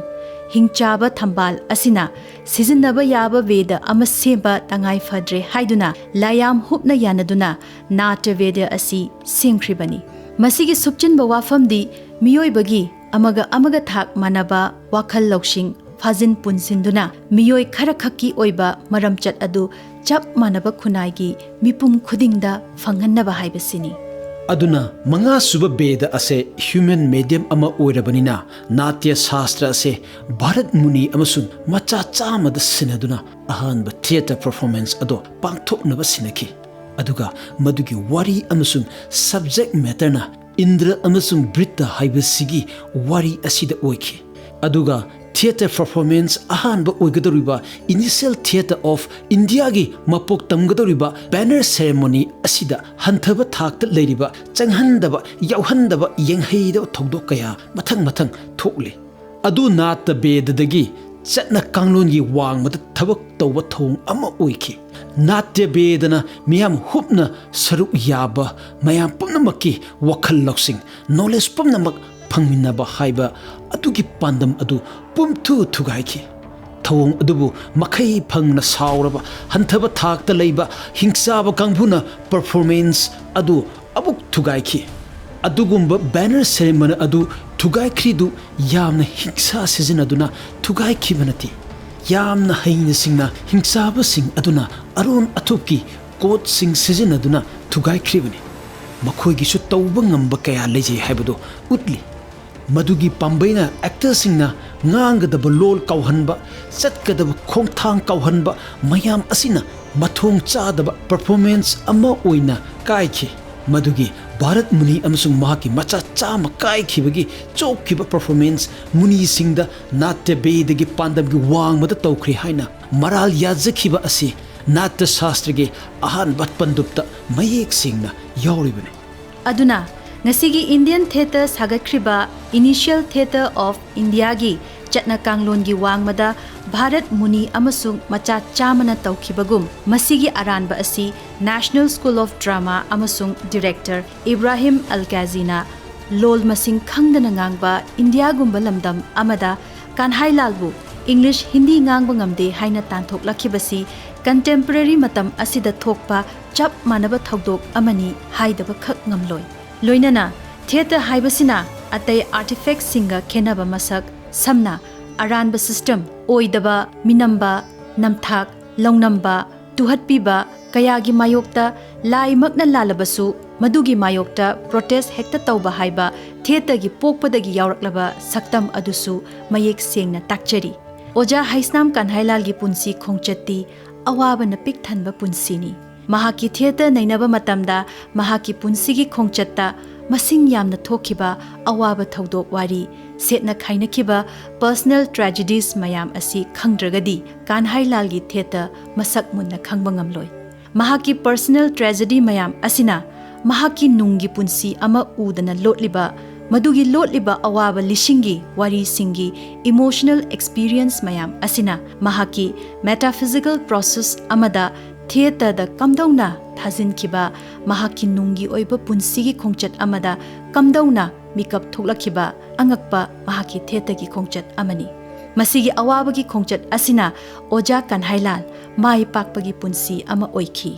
ꯍꯤꯡꯆꯥꯕ ꯊꯝꯕꯥꯜ ꯑꯁꯤꯅ ꯁꯤꯖꯤꯟꯅꯕ ꯌꯥꯕ ꯕꯦꯗ ꯑꯃ ꯁꯦꯝꯕ ꯇꯉꯥꯏ ꯐꯗ꯭ꯔꯦ ꯍꯥꯏꯗꯨꯅ ꯂꯥꯏꯌꯥꯝ ꯍꯨꯞꯅ ꯌꯥꯅꯗꯨꯅ ꯅꯥꯇ꯭ꯌ ꯕꯦꯗ ꯑꯁꯤ ꯁꯦꯝꯈ꯭ꯔꯤꯕꯅꯤ꯫ ꯃꯁꯤꯒꯤ ꯁꯨꯞꯆꯤꯟꯕ ꯋꯥꯐꯝꯗꯤ ꯃꯤꯑꯣꯏꯕꯒꯤ ꯑꯃꯒ ꯑꯃꯒ ꯊꯥꯛ ꯃꯥꯟꯅꯕ ꯋꯥꯈꯜ ꯂꯧꯁꯤꯡ ꯐꯥꯖꯤꯟ ꯄꯨꯟꯁꯤꯟꯗꯨꯅ ꯃꯤꯑꯣꯏ ꯈꯔꯈꯛꯀꯤ ꯑꯣꯏꯕ ꯃꯔꯝꯆꯠ ꯑꯗꯨ ꯆꯞ ꯃꯥꯟꯅꯕ ꯈꯨꯟꯅꯥꯏꯒꯤ ꯃꯤꯄꯨꯝ ꯈꯨꯗꯤꯡꯗ ꯐꯪꯍꯟꯅꯕ ꯍꯥꯏꯕꯁꯤꯅꯤ꯫ ꯑꯗꯨꯅ ꯃꯉꯥꯁꯨꯕ ꯕꯦꯗ ꯑꯁꯦ human medium ꯑꯃ ꯑꯣꯏꯔꯕꯅꯤꯅ ꯅꯥꯇ꯭ꯌ ꯁꯥꯁꯇ꯭ꯔ ꯑꯁꯦ ꯚꯥꯔꯠ ꯃꯨꯅꯤ ꯑꯃꯁꯨꯡ ꯃꯆꯥ ꯆꯥꯝꯃꯗ ꯁꯤꯟꯅꯗꯨꯅ ꯑꯍꯥꯟꯕ theatre performance ꯑꯗꯣ ꯄꯥꯡꯊꯣꯛꯅꯕ ꯁꯤꯟꯅꯈꯤ꯫ ꯑꯗꯨꯒ ꯃꯗꯨꯒꯤ ꯋꯥꯔꯤ ꯑꯃꯁꯨꯡ subject matterꯅ ꯏꯟꯗ꯭ꯔ ꯑꯃꯁꯨꯡ ꯕ꯭ꯔꯤꯠꯇ ꯍꯥꯏꯕꯁꯤꯒꯤ ꯋꯥꯔꯤ ꯑꯁꯤꯗ ꯑꯣꯏꯈꯤ꯫ ꯑꯗꯨꯒ theatre performance ꯑꯍꯥꯟꯕ ꯑꯣꯏꯒꯗꯧꯔꯤꯕ Initial Theatre of Indiaꯒꯤ ꯃꯄꯣꯛ ꯇꯝꯒꯗꯧꯔꯤꯕ banner ceremony ꯑꯁꯤꯗ ꯍꯟꯊꯕ ꯊꯥꯛꯇ ꯂꯩꯔꯤꯕ ꯆꯪꯍꯟꯗꯕ, ꯌꯥꯎꯍꯟꯗꯕ, ꯌꯦꯡꯍꯩꯗꯕ ꯊꯧꯗꯣꯛ ꯀꯌꯥ ꯃꯊꯪ ꯃꯊꯪ ꯊꯣꯛꯂꯤ꯫ ꯑꯗꯨ ꯅꯥꯇ꯭ꯌ ꯕꯦꯗꯗꯒꯤ ꯆꯠꯅ ꯀꯥꯡꯂꯣꯟꯒꯤ ꯋꯥꯡꯃꯗ ꯊꯕꯛ ꯇꯧꯕ ꯊꯧꯑꯣꯡ ꯑꯃ ꯑꯣꯏꯈꯤ꯫ ꯅꯥꯇ꯭ꯌ ꯕꯦꯗꯅ ꯃꯤꯌꯥꯝ ꯍꯨꯞꯅ ꯁꯔꯨꯛ ꯌꯥꯕ, ꯃꯌꯥꯝ ꯄꯨꯝꯅꯃꯛꯀꯤ ꯋꯥꯈꯜ ꯂꯧꯁꯤꯡ, knowledge ꯄꯨꯝꯅꯃꯛ ꯐꯪꯃꯤꯟꯅꯕ ꯍꯥꯏꯕ ꯑꯗꯨꯒꯤ ꯄꯥꯟꯗꯝ ꯑꯗꯨ ꯄꯨꯝꯊꯨ ꯊꯨꯒꯥꯏꯈꯤ꯫ ꯊꯧꯑꯣꯡ ꯑꯗꯨꯕꯨ ꯃꯈꯩ ꯐꯪꯅ ꯁꯥꯎꯔꯕ, ꯍꯟꯊꯕ ꯊꯥꯛꯇ ꯂꯩꯕ ꯍꯤꯡꯆꯥꯕ ꯀꯥꯡꯕꯨꯅ performance ꯑꯗꯨ ꯑꯃꯨꯛ ꯊꯨꯒꯥꯏꯈꯤ꯫ ꯑꯗꯨꯒꯨꯝꯕ banner ceremony ꯑꯗꯨ ꯊꯨꯒꯥꯏꯈ꯭ꯔꯤꯗꯨ ꯌꯥꯝꯅ ꯍꯤꯡꯁꯥ ꯁꯤꯖꯤꯟꯅꯗꯨꯅ ꯊꯨꯒꯥꯏꯈꯤꯕ ꯅꯠꯇꯦ꯫ ꯌꯥꯝꯅ ꯍꯩꯅ ꯁꯤꯡꯅ ꯍꯤꯡꯆꯥꯕꯁꯤꯡ ꯑꯗꯨꯅ ꯑꯔꯣꯟ ꯑꯊꯨꯞꯀꯤ codeꯁꯤꯡ ꯁꯤꯖꯤꯟꯅꯗꯨꯅ ꯊꯨꯒꯥꯏꯈ꯭ꯔꯤꯕꯅꯤ꯫ ꯃꯈꯣꯏꯒꯤꯁꯨ ꯇꯧꯕ ꯉꯝꯕ ꯀꯌꯥ ꯂꯩꯖꯩ ꯍꯥꯏꯕꯗꯨ ꯎꯠꯂꯤ꯫ ꯃꯗꯨꯒꯤ ꯄꯥꯝꯕꯩꯅ actorꯁꯤꯡꯅ ꯉꯥꯡꯒꯗꯕ ꯂꯣꯜ ꯀꯥꯎꯍꯟꯕ, ꯆꯠꯀꯗꯕ ꯈꯣꯡꯊꯥꯡ ꯀꯥꯎꯍꯟꯕ ꯃꯌꯥꯝ ꯑꯁꯤꯅ ꯃꯊꯣꯡ ꯆꯥꯗꯕ performance ꯑꯃ ꯑꯣꯏꯅ ꯀꯥꯏꯈꯤ꯫ ꯃꯗꯨꯒꯤ ꯚꯥꯔꯠ ꯃꯨꯅꯤ ꯑꯃꯁꯨꯡ ꯃꯍꯥꯛꯀꯤ ꯃꯆꯥ ꯆꯥꯝꯃ ꯀꯥꯏꯈꯤꯕꯒꯤ ꯆꯣꯛꯈꯤꯕ performance ꯃꯨꯅꯤꯁꯤꯡꯗ ꯅꯥꯇ꯭ꯌ ꯕꯦꯗꯒꯤ ꯄꯥꯟꯗꯝꯒꯤ ꯋꯥꯡꯃꯗ ꯇꯧꯈ꯭ꯔꯦ ꯍꯥꯏꯅ ꯃꯔꯥꯜ ꯌꯥꯖꯈꯤꯕ ꯑꯁꯤ ꯅꯥꯇ꯭ꯌ ꯁꯥꯁꯇ꯭ꯔꯒꯤ ꯑꯍꯥꯟꯕ ꯄꯟꯗꯨꯞꯇ ꯃꯌꯦꯛ ꯁꯦꯡꯅ ꯌꯥꯎꯔꯤꯕꯅꯤ꯫ ꯑꯗꯨꯅ ꯉꯁꯤꯒꯤ Indian theatre ꯁꯥꯒꯠꯈ꯭ꯔꯤꯕ Initial Theatre of Indiaꯒꯤ ꯆꯠꯅ ꯀꯥꯡꯂꯣꯟꯒꯤ ꯋꯥꯡꯃꯗ ꯚꯥꯔꯠ ꯃꯨꯅꯤ ꯑꯃꯁꯨꯡ ꯃꯆꯥ ꯆꯥꯝꯃꯅ ꯇꯧꯈꯤꯕꯒꯨꯝ, ꯃꯁꯤꯒꯤ ꯑꯔꯥꯟꯕ ꯑꯁꯤ National School of Drama ꯑꯃꯁꯨꯡ director ꯏꯕ꯭ꯔꯥꯍꯤꯝ ꯑꯜ ꯀꯥꯖꯤꯅ ꯂꯣꯜ ꯃꯁꯤꯡ ꯈꯪꯗꯅ ꯉꯥꯡꯕ ꯏꯟꯗꯤꯌꯥꯒꯨꯝꯕ ꯂꯝꯗꯝ ꯑꯃꯗ ꯀꯥꯟꯍꯥꯏꯂꯥꯜꯕꯨ ꯏꯪꯂꯤꯁ ꯍꯤꯟꯗꯤ ꯉꯥꯡꯕ ꯉꯝꯗꯦ ꯍꯥꯏꯅ ꯇꯥꯟꯊꯣꯛꯂꯛꯈꯤꯕꯁꯤ contemporary ꯃꯇꯝ ꯑꯁꯤꯗ ꯊꯣꯛꯄ ꯆꯞ ꯃꯥꯟꯅꯕ ꯊꯧꯗꯣꯛ ꯑꯃꯅꯤ ꯍꯥꯏꯗꯕ ꯈꯛ ꯉꯝꯂꯣꯏ꯫ ꯂꯣꯏꯅꯅ, theatre ꯍꯥꯏꯕꯁꯤꯅ ꯑꯇꯩ artifactꯁꯤꯡꯒ ꯈꯦꯠꯅꯕ ꯃꯁꯛ, ꯁꯝꯅ, ꯑꯔꯥꯟꯕ system, ꯑꯣꯏꯗꯕ ꯃꯤꯅꯝꯕ, ꯅꯝꯊꯥꯛ, ꯂꯧꯅꯝꯕ, ꯇꯨꯍꯠꯄꯤꯕ ꯀꯌꯥꯒꯤ ꯃꯥꯌꯣꯛꯇ ꯂꯥꯏꯃꯛꯅ ꯂꯥꯜꯂꯕꯁꯨ ꯃꯗꯨꯒꯤ ꯃꯥꯌꯣꯛꯇ protest ꯍꯦꯛꯇ ꯇꯧꯕ ꯍꯥꯏꯕ theatreꯒꯤ ꯄꯣꯛꯄꯗꯒꯤ ꯌꯥꯎꯔꯛꯂꯕ ꯁꯛꯇꯝ ꯑꯗꯨꯁꯨ ꯃꯌꯦꯛ ꯁꯦꯡꯅ ꯇꯥꯛꯆꯔꯤ꯫ ꯑꯣꯖꯥ ꯍꯩꯁꯅꯥꯝ ꯀꯥꯟꯍꯥꯏꯂꯥꯜꯒꯤ ꯄꯨꯟꯁꯤ ꯈꯣꯡꯆꯠꯇꯤ ꯑꯋꯥꯕꯅ ꯄꯤꯛ ꯊꯟꯕ ꯄꯨꯟꯁꯤꯅꯤ꯫ ꯃꯍꯥꯛꯀꯤ theatre ꯅꯩꯅꯕ ꯃꯇꯝꯗ ꯃꯍꯥꯛꯀꯤ ꯄꯨꯟꯁꯤꯒꯤ ꯈꯣꯡꯆꯠꯇ ꯃꯁꯤꯡ ꯌꯥꯝꯅ ꯊꯣꯛꯈꯤꯕ ꯑꯋꯥꯕ ꯊꯧꯗꯣꯛ ꯋꯥꯔꯤ, ꯁꯦꯠꯅ ꯈꯥꯏꯅꯈꯤꯕ personal tragedies ꯃꯌꯥꯝ ꯑꯁꯤ ꯈꯪꯗ꯭ꯔꯒꯗꯤ ꯀꯥꯟꯍꯥꯏꯂꯥꯜꯒꯤ theatre ꯃꯁꯛ ꯃꯨꯟꯅ ꯈꯪꯕ ꯉꯝꯂꯣꯏ꯫ ꯃꯍꯥꯛꯀꯤ personal tragedy ꯃꯌꯥꯝ ꯑꯁꯤꯅ ꯃꯍꯥꯛꯀꯤ ꯅꯨꯡꯒꯤ ꯄꯨꯟꯁꯤ ꯑꯃ ꯎꯗꯅ ꯂꯣꯠꯂꯤꯕ, ꯃꯗꯨꯒꯤ ꯂꯣꯠꯂꯤꯕ ꯑꯋꯥꯕ ꯂꯤꯁꯤꯡꯒꯤ ꯋꯥꯔꯤꯁꯤꯡꯒꯤ emotional experience ꯃꯌꯥꯝ ꯑꯁꯤꯅ ꯃꯍꯥꯛꯀꯤ metaphysical process ꯑꯃꯗ theatreꯗ ꯀꯝꯗꯧꯅ ꯊꯥꯖꯤꯟꯈꯤꯕ, ꯃꯍꯥꯛꯀꯤ ꯅꯨꯡꯒꯤ ꯑꯣꯏꯕ ꯄꯨꯟꯁꯤꯒꯤ ꯈꯣꯡꯆꯠ ꯑꯃꯗ ꯀꯝꯗꯧꯅ ꯃꯤꯀꯞ ꯊꯣꯛꯂꯛꯈꯤꯕ ꯑꯉꯛꯄ ꯃꯍꯥꯛꯀꯤ theatreꯒꯤ ꯈꯣꯡꯆꯠ ꯑꯃꯅꯤ꯫ ꯃꯁꯤꯒꯤ ꯑꯋꯥꯕꯒꯤ ꯈꯣꯡꯆꯠ ꯑꯁꯤꯅ ꯑꯣꯖꯥ ꯀꯟꯍꯥꯏꯂꯥꯜ ꯃꯥꯏ ꯄꯥꯛꯄꯒꯤ ꯄꯨꯟꯁꯤ ꯑꯃ ꯑꯣꯏꯈꯤ꯫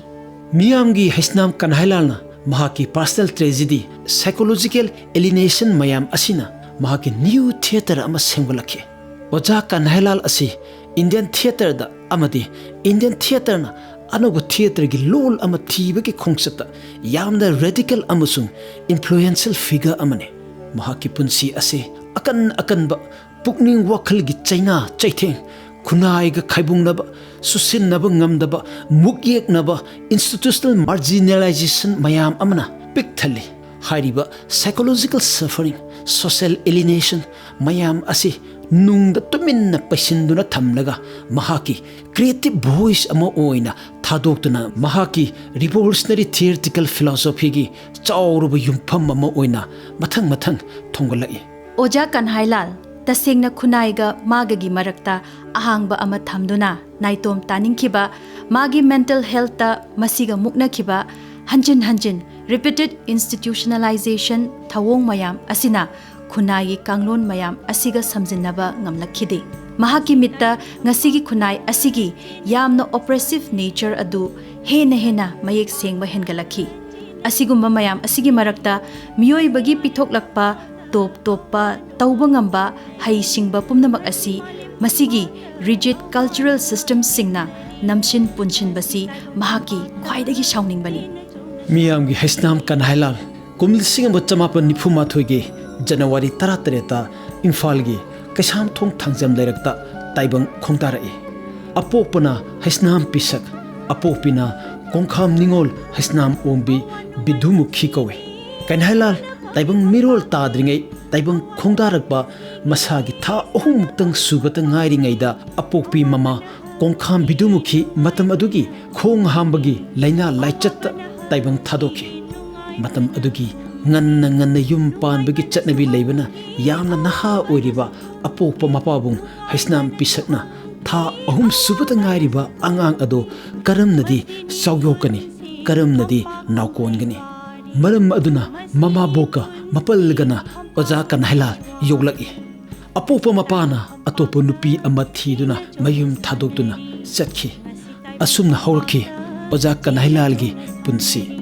ꯃꯤꯌꯥꯝꯒꯤ ꯍꯩꯁꯅꯥꯝ ꯀꯟꯍꯥꯏꯂꯥꯜꯅ ꯃꯍꯥꯛꯀꯤ personal tragedy, psychological alienation ꯃꯌꯥꯝ ꯑꯁꯤꯅ ꯃꯍꯥꯛꯀꯤ new theatre ꯑꯃ ꯁꯦꯝꯒꯠꯂꯛꯈꯤ꯫ ꯑꯣꯖꯥ ꯀꯟꯍꯥꯏꯂꯥꯜ ꯑꯁꯤ Indian theatreꯗ ꯑꯃꯗꯤ Indian theatreꯅ ꯑꯅꯧꯕ theatreꯒꯤ ꯂꯣꯜ ꯑꯃ ꯊꯤꯕꯒꯤ ꯈꯣꯡꯆꯠꯇ ꯌꯥꯝꯅ radical ꯑꯃꯁꯨꯡ influential figure ꯑꯃꯅꯤ꯫ ꯃꯍꯥꯛꯀꯤ ꯄꯨꯟꯁꯤ ꯑꯁꯤ ꯑꯀꯟ ꯑꯀꯟꯕ ꯄꯨꯛꯅꯤꯡ ꯋꯥꯈꯜꯒꯤ ꯆꯩꯅꯥ ꯆꯩꯊꯦꯡ, ꯈꯨꯟꯅꯥꯏꯒ ꯈꯥꯏꯕꯨꯡꯅꯕ, ꯆꯨꯁꯤꯟꯅꯕ ꯉꯝꯗꯕ, ꯃꯨꯛꯌꯦꯛꯅꯕ, institutional marginalization ꯃꯌꯥꯝ ꯑꯃꯅ ꯄꯤꯛ ꯊꯜꯂꯤ꯫ ꯍꯥꯏꯔꯤꯕ psychological suffering, social alienation ꯃꯌꯥꯝ ꯑꯁꯤ ꯅꯨꯡꯗ ꯇꯨꯃꯤꯟꯅ ꯄꯩꯁꯤꯟꯗꯨꯅ ꯊꯝꯂꯒ ꯃꯍꯥꯛꯀꯤ creative voice ꯑꯃ ꯑꯣꯏꯅ ꯊꯥꯗꯣꯛꯇꯨꯅ ꯃꯍꯥꯛꯀꯤ revolutionary theatrical philosophyꯒꯤ ꯆꯥꯎꯔꯕ ꯌꯨꯝꯐꯝ ꯑꯃ ꯑꯣꯏꯅ ꯃꯊꯪ ꯃꯊꯪ ꯊꯣꯡꯒꯠꯂꯛꯏ꯫ ꯑꯣꯖꯥ ꯀꯟꯍꯥꯏꯂꯥꯜ ꯇꯁꯦꯡꯅ ꯈꯨꯟꯅꯥꯏꯒ ꯃꯥꯒꯒꯤ ꯃꯔꯛꯇ ꯑꯍꯥꯡꯕ ꯑꯃ ꯊꯝꯗꯨꯅ ꯅꯥꯏꯇꯣꯝ ꯇꯥꯅꯤꯡꯈꯤꯕ, ꯃꯥꯒꯤ mental healthꯇ ꯃꯁꯤꯒ ꯃꯨꯛꯅꯈꯤꯕ, ꯍꯟꯖꯤꯟ ꯍꯟꯖꯤꯟ repeated institutionalization ꯊꯧꯑꯣꯡ ꯃꯌꯥꯝ ꯑꯁꯤꯅ ꯈꯨꯟꯅꯥꯏꯒꯤ ꯀꯥꯡꯂꯣꯟ ꯃꯌꯥꯝ ꯑꯁꯤꯒ ꯁꯝꯖꯤꯟꯅꯕ ꯉꯝꯂꯛꯈꯤꯗꯦ꯫ ꯃꯍꯥꯛꯀꯤ ꯃꯤꯠꯇ ꯉꯁꯤꯒꯤ ꯈꯨꯟꯅꯥꯏ ꯑꯁꯤꯒꯤ ꯌꯥꯝꯅ oppressive nature ꯑꯗꯨ ꯍꯦꯟꯅ ꯍꯦꯟꯅ ꯃꯌꯦꯛ ꯁꯦꯡꯕ ꯍꯦꯟꯒꯠꯂꯛꯈꯤ꯫ ꯑꯁꯤꯒꯨꯝꯕ ꯃꯌꯥꯝ ꯑꯁꯤꯒꯤ ꯃꯔꯛꯇ ꯃꯤꯑꯣꯏꯕꯒꯤ ꯄꯤꯊꯣꯛꯂꯛꯄ ꯇꯣꯞ ꯇꯣꯞꯄ ꯇꯧꯕ ꯉꯝꯕ ꯍꯩꯁꯤꯡꯕ ꯄꯨꯝꯅꯃꯛ ꯑꯁꯤ ꯃꯁꯤꯒꯤ rigid cultural systemꯁꯤꯡꯅ ꯅꯝꯁꯤꯟ ꯄꯨꯟꯁꯤꯟꯕꯁꯤ ꯃꯍꯥꯛꯀꯤ ꯈ꯭ꯋꯥꯏꯗꯒꯤ ꯁꯥꯎꯅꯤꯡꯕꯅꯤ꯫ ꯃꯤꯌꯥꯝꯒꯤ ꯍꯩꯁꯅꯥꯝ ꯀꯅꯥꯏꯂꯥꯜ ꯀꯨꯝ ꯂꯤꯁꯤꯡ ꯑꯃ ꯆꯃꯥꯄꯟ ꯅꯤꯐꯨ ꯃꯥꯊꯣꯏꯒꯤ ꯖꯅꯋꯥꯔꯤ ꯇꯔꯥꯇꯔꯦꯠꯇ ꯏꯝꯐꯥꯜꯒꯤ ꯀꯩꯁꯥꯝꯊꯣꯡ ꯊꯥꯡꯖꯝ ꯂꯩꯔꯛꯇ ꯇꯥꯏꯕꯪ ꯈꯣꯡꯗꯥꯔꯛꯏ꯫ ꯑꯄꯣꯛꯄꯅ ꯍꯩꯁꯅꯥꯝ ꯄꯤꯁꯛ, ꯑꯄꯣꯛꯄꯤꯅ ꯀꯣꯡꯈꯥꯝ ꯅꯤꯉꯣꯜ ꯍꯩꯁꯅꯥꯝ ꯑꯣꯡꯕꯤ ꯕꯤꯗꯨꯃꯨꯈꯤ ꯀꯧꯏ꯫ ꯀꯅꯥꯏꯂꯥꯜ ꯇꯥꯏꯕꯪ ꯃꯤꯔꯣꯜ ꯇꯥꯗ꯭ꯔꯤꯉꯩ ꯇꯥꯏꯕꯪ ꯈꯣꯡꯗꯥꯔꯛꯄ ꯃꯁꯥꯒꯤ ꯊꯥ ꯑꯍꯨꯝꯃꯨꯛꯇꯪ ꯁꯨꯕꯇ ꯉꯥꯏꯔꯤꯉꯩꯗ ꯑꯄꯣꯛꯄꯤ ꯃꯃꯥ ꯀꯣꯡꯈꯥꯝ ꯕꯤꯗꯨꯃꯨꯈꯤ ꯃꯇꯝ ꯑꯗꯨꯒꯤ ꯈꯣꯡ ꯍꯥꯝꯕꯒꯤ ꯂꯥꯏꯅꯥ ꯂꯥꯏꯆꯠꯇ ꯇꯥꯏꯕꯪ ꯊꯥꯗꯣꯛꯈꯤ꯫ ꯃꯇꯝ ꯑꯗꯨꯒꯤ ꯉꯟꯅ ꯉꯟꯅ ꯌꯨꯝ ꯄꯥꯟꯕꯒꯤ ꯆꯠꯅꯕꯤ ꯂꯩꯕꯅ ꯌꯥꯝꯅ ꯅꯍꯥ ꯑꯣꯏꯔꯤꯕ ꯑꯄꯣꯛꯄ ꯃꯄꯥꯕꯨꯡ ꯍꯩꯁꯅꯥꯝ ꯄꯤꯁꯛꯅ ꯊꯥ ꯑꯍꯨꯝ ꯁꯨꯕꯗ ꯉꯥꯏꯔꯤꯕ ꯑꯉꯥꯡ ꯑꯗꯨ ꯀꯔꯝꯅꯗꯤ ꯆꯥꯎꯌꯣꯛꯀꯅꯤ, ꯀꯔꯝꯅꯗꯤ ꯅꯥꯎꯀꯣꯟꯒꯅꯤ? ꯃꯔꯝ ꯑꯗꯨꯅ ꯃꯃꯥꯕꯣꯛꯀ ꯃꯄꯜꯒꯅ ꯑꯣꯖꯥ ꯀꯅꯥꯏꯂꯥꯜ ꯌꯣꯛꯂꯛꯏ꯫ ꯑꯄꯣꯛꯄ ꯃꯄꯥꯅ ꯑꯇꯣꯞꯄ ꯅꯨꯄꯤ ꯑꯃ ꯊꯤꯗꯨꯅ ꯃꯌꯨꯝ ꯊꯥꯗꯣꯛꯇꯨꯅ ꯆꯠꯈꯤ꯫ ꯑꯁꯨꯝꯅ ꯍꯧꯔꯛꯈꯤ ꯑꯣꯖꯥ ꯀꯅꯥꯏꯂꯥꯜꯒꯤ ꯄꯨꯟꯁꯤ꯫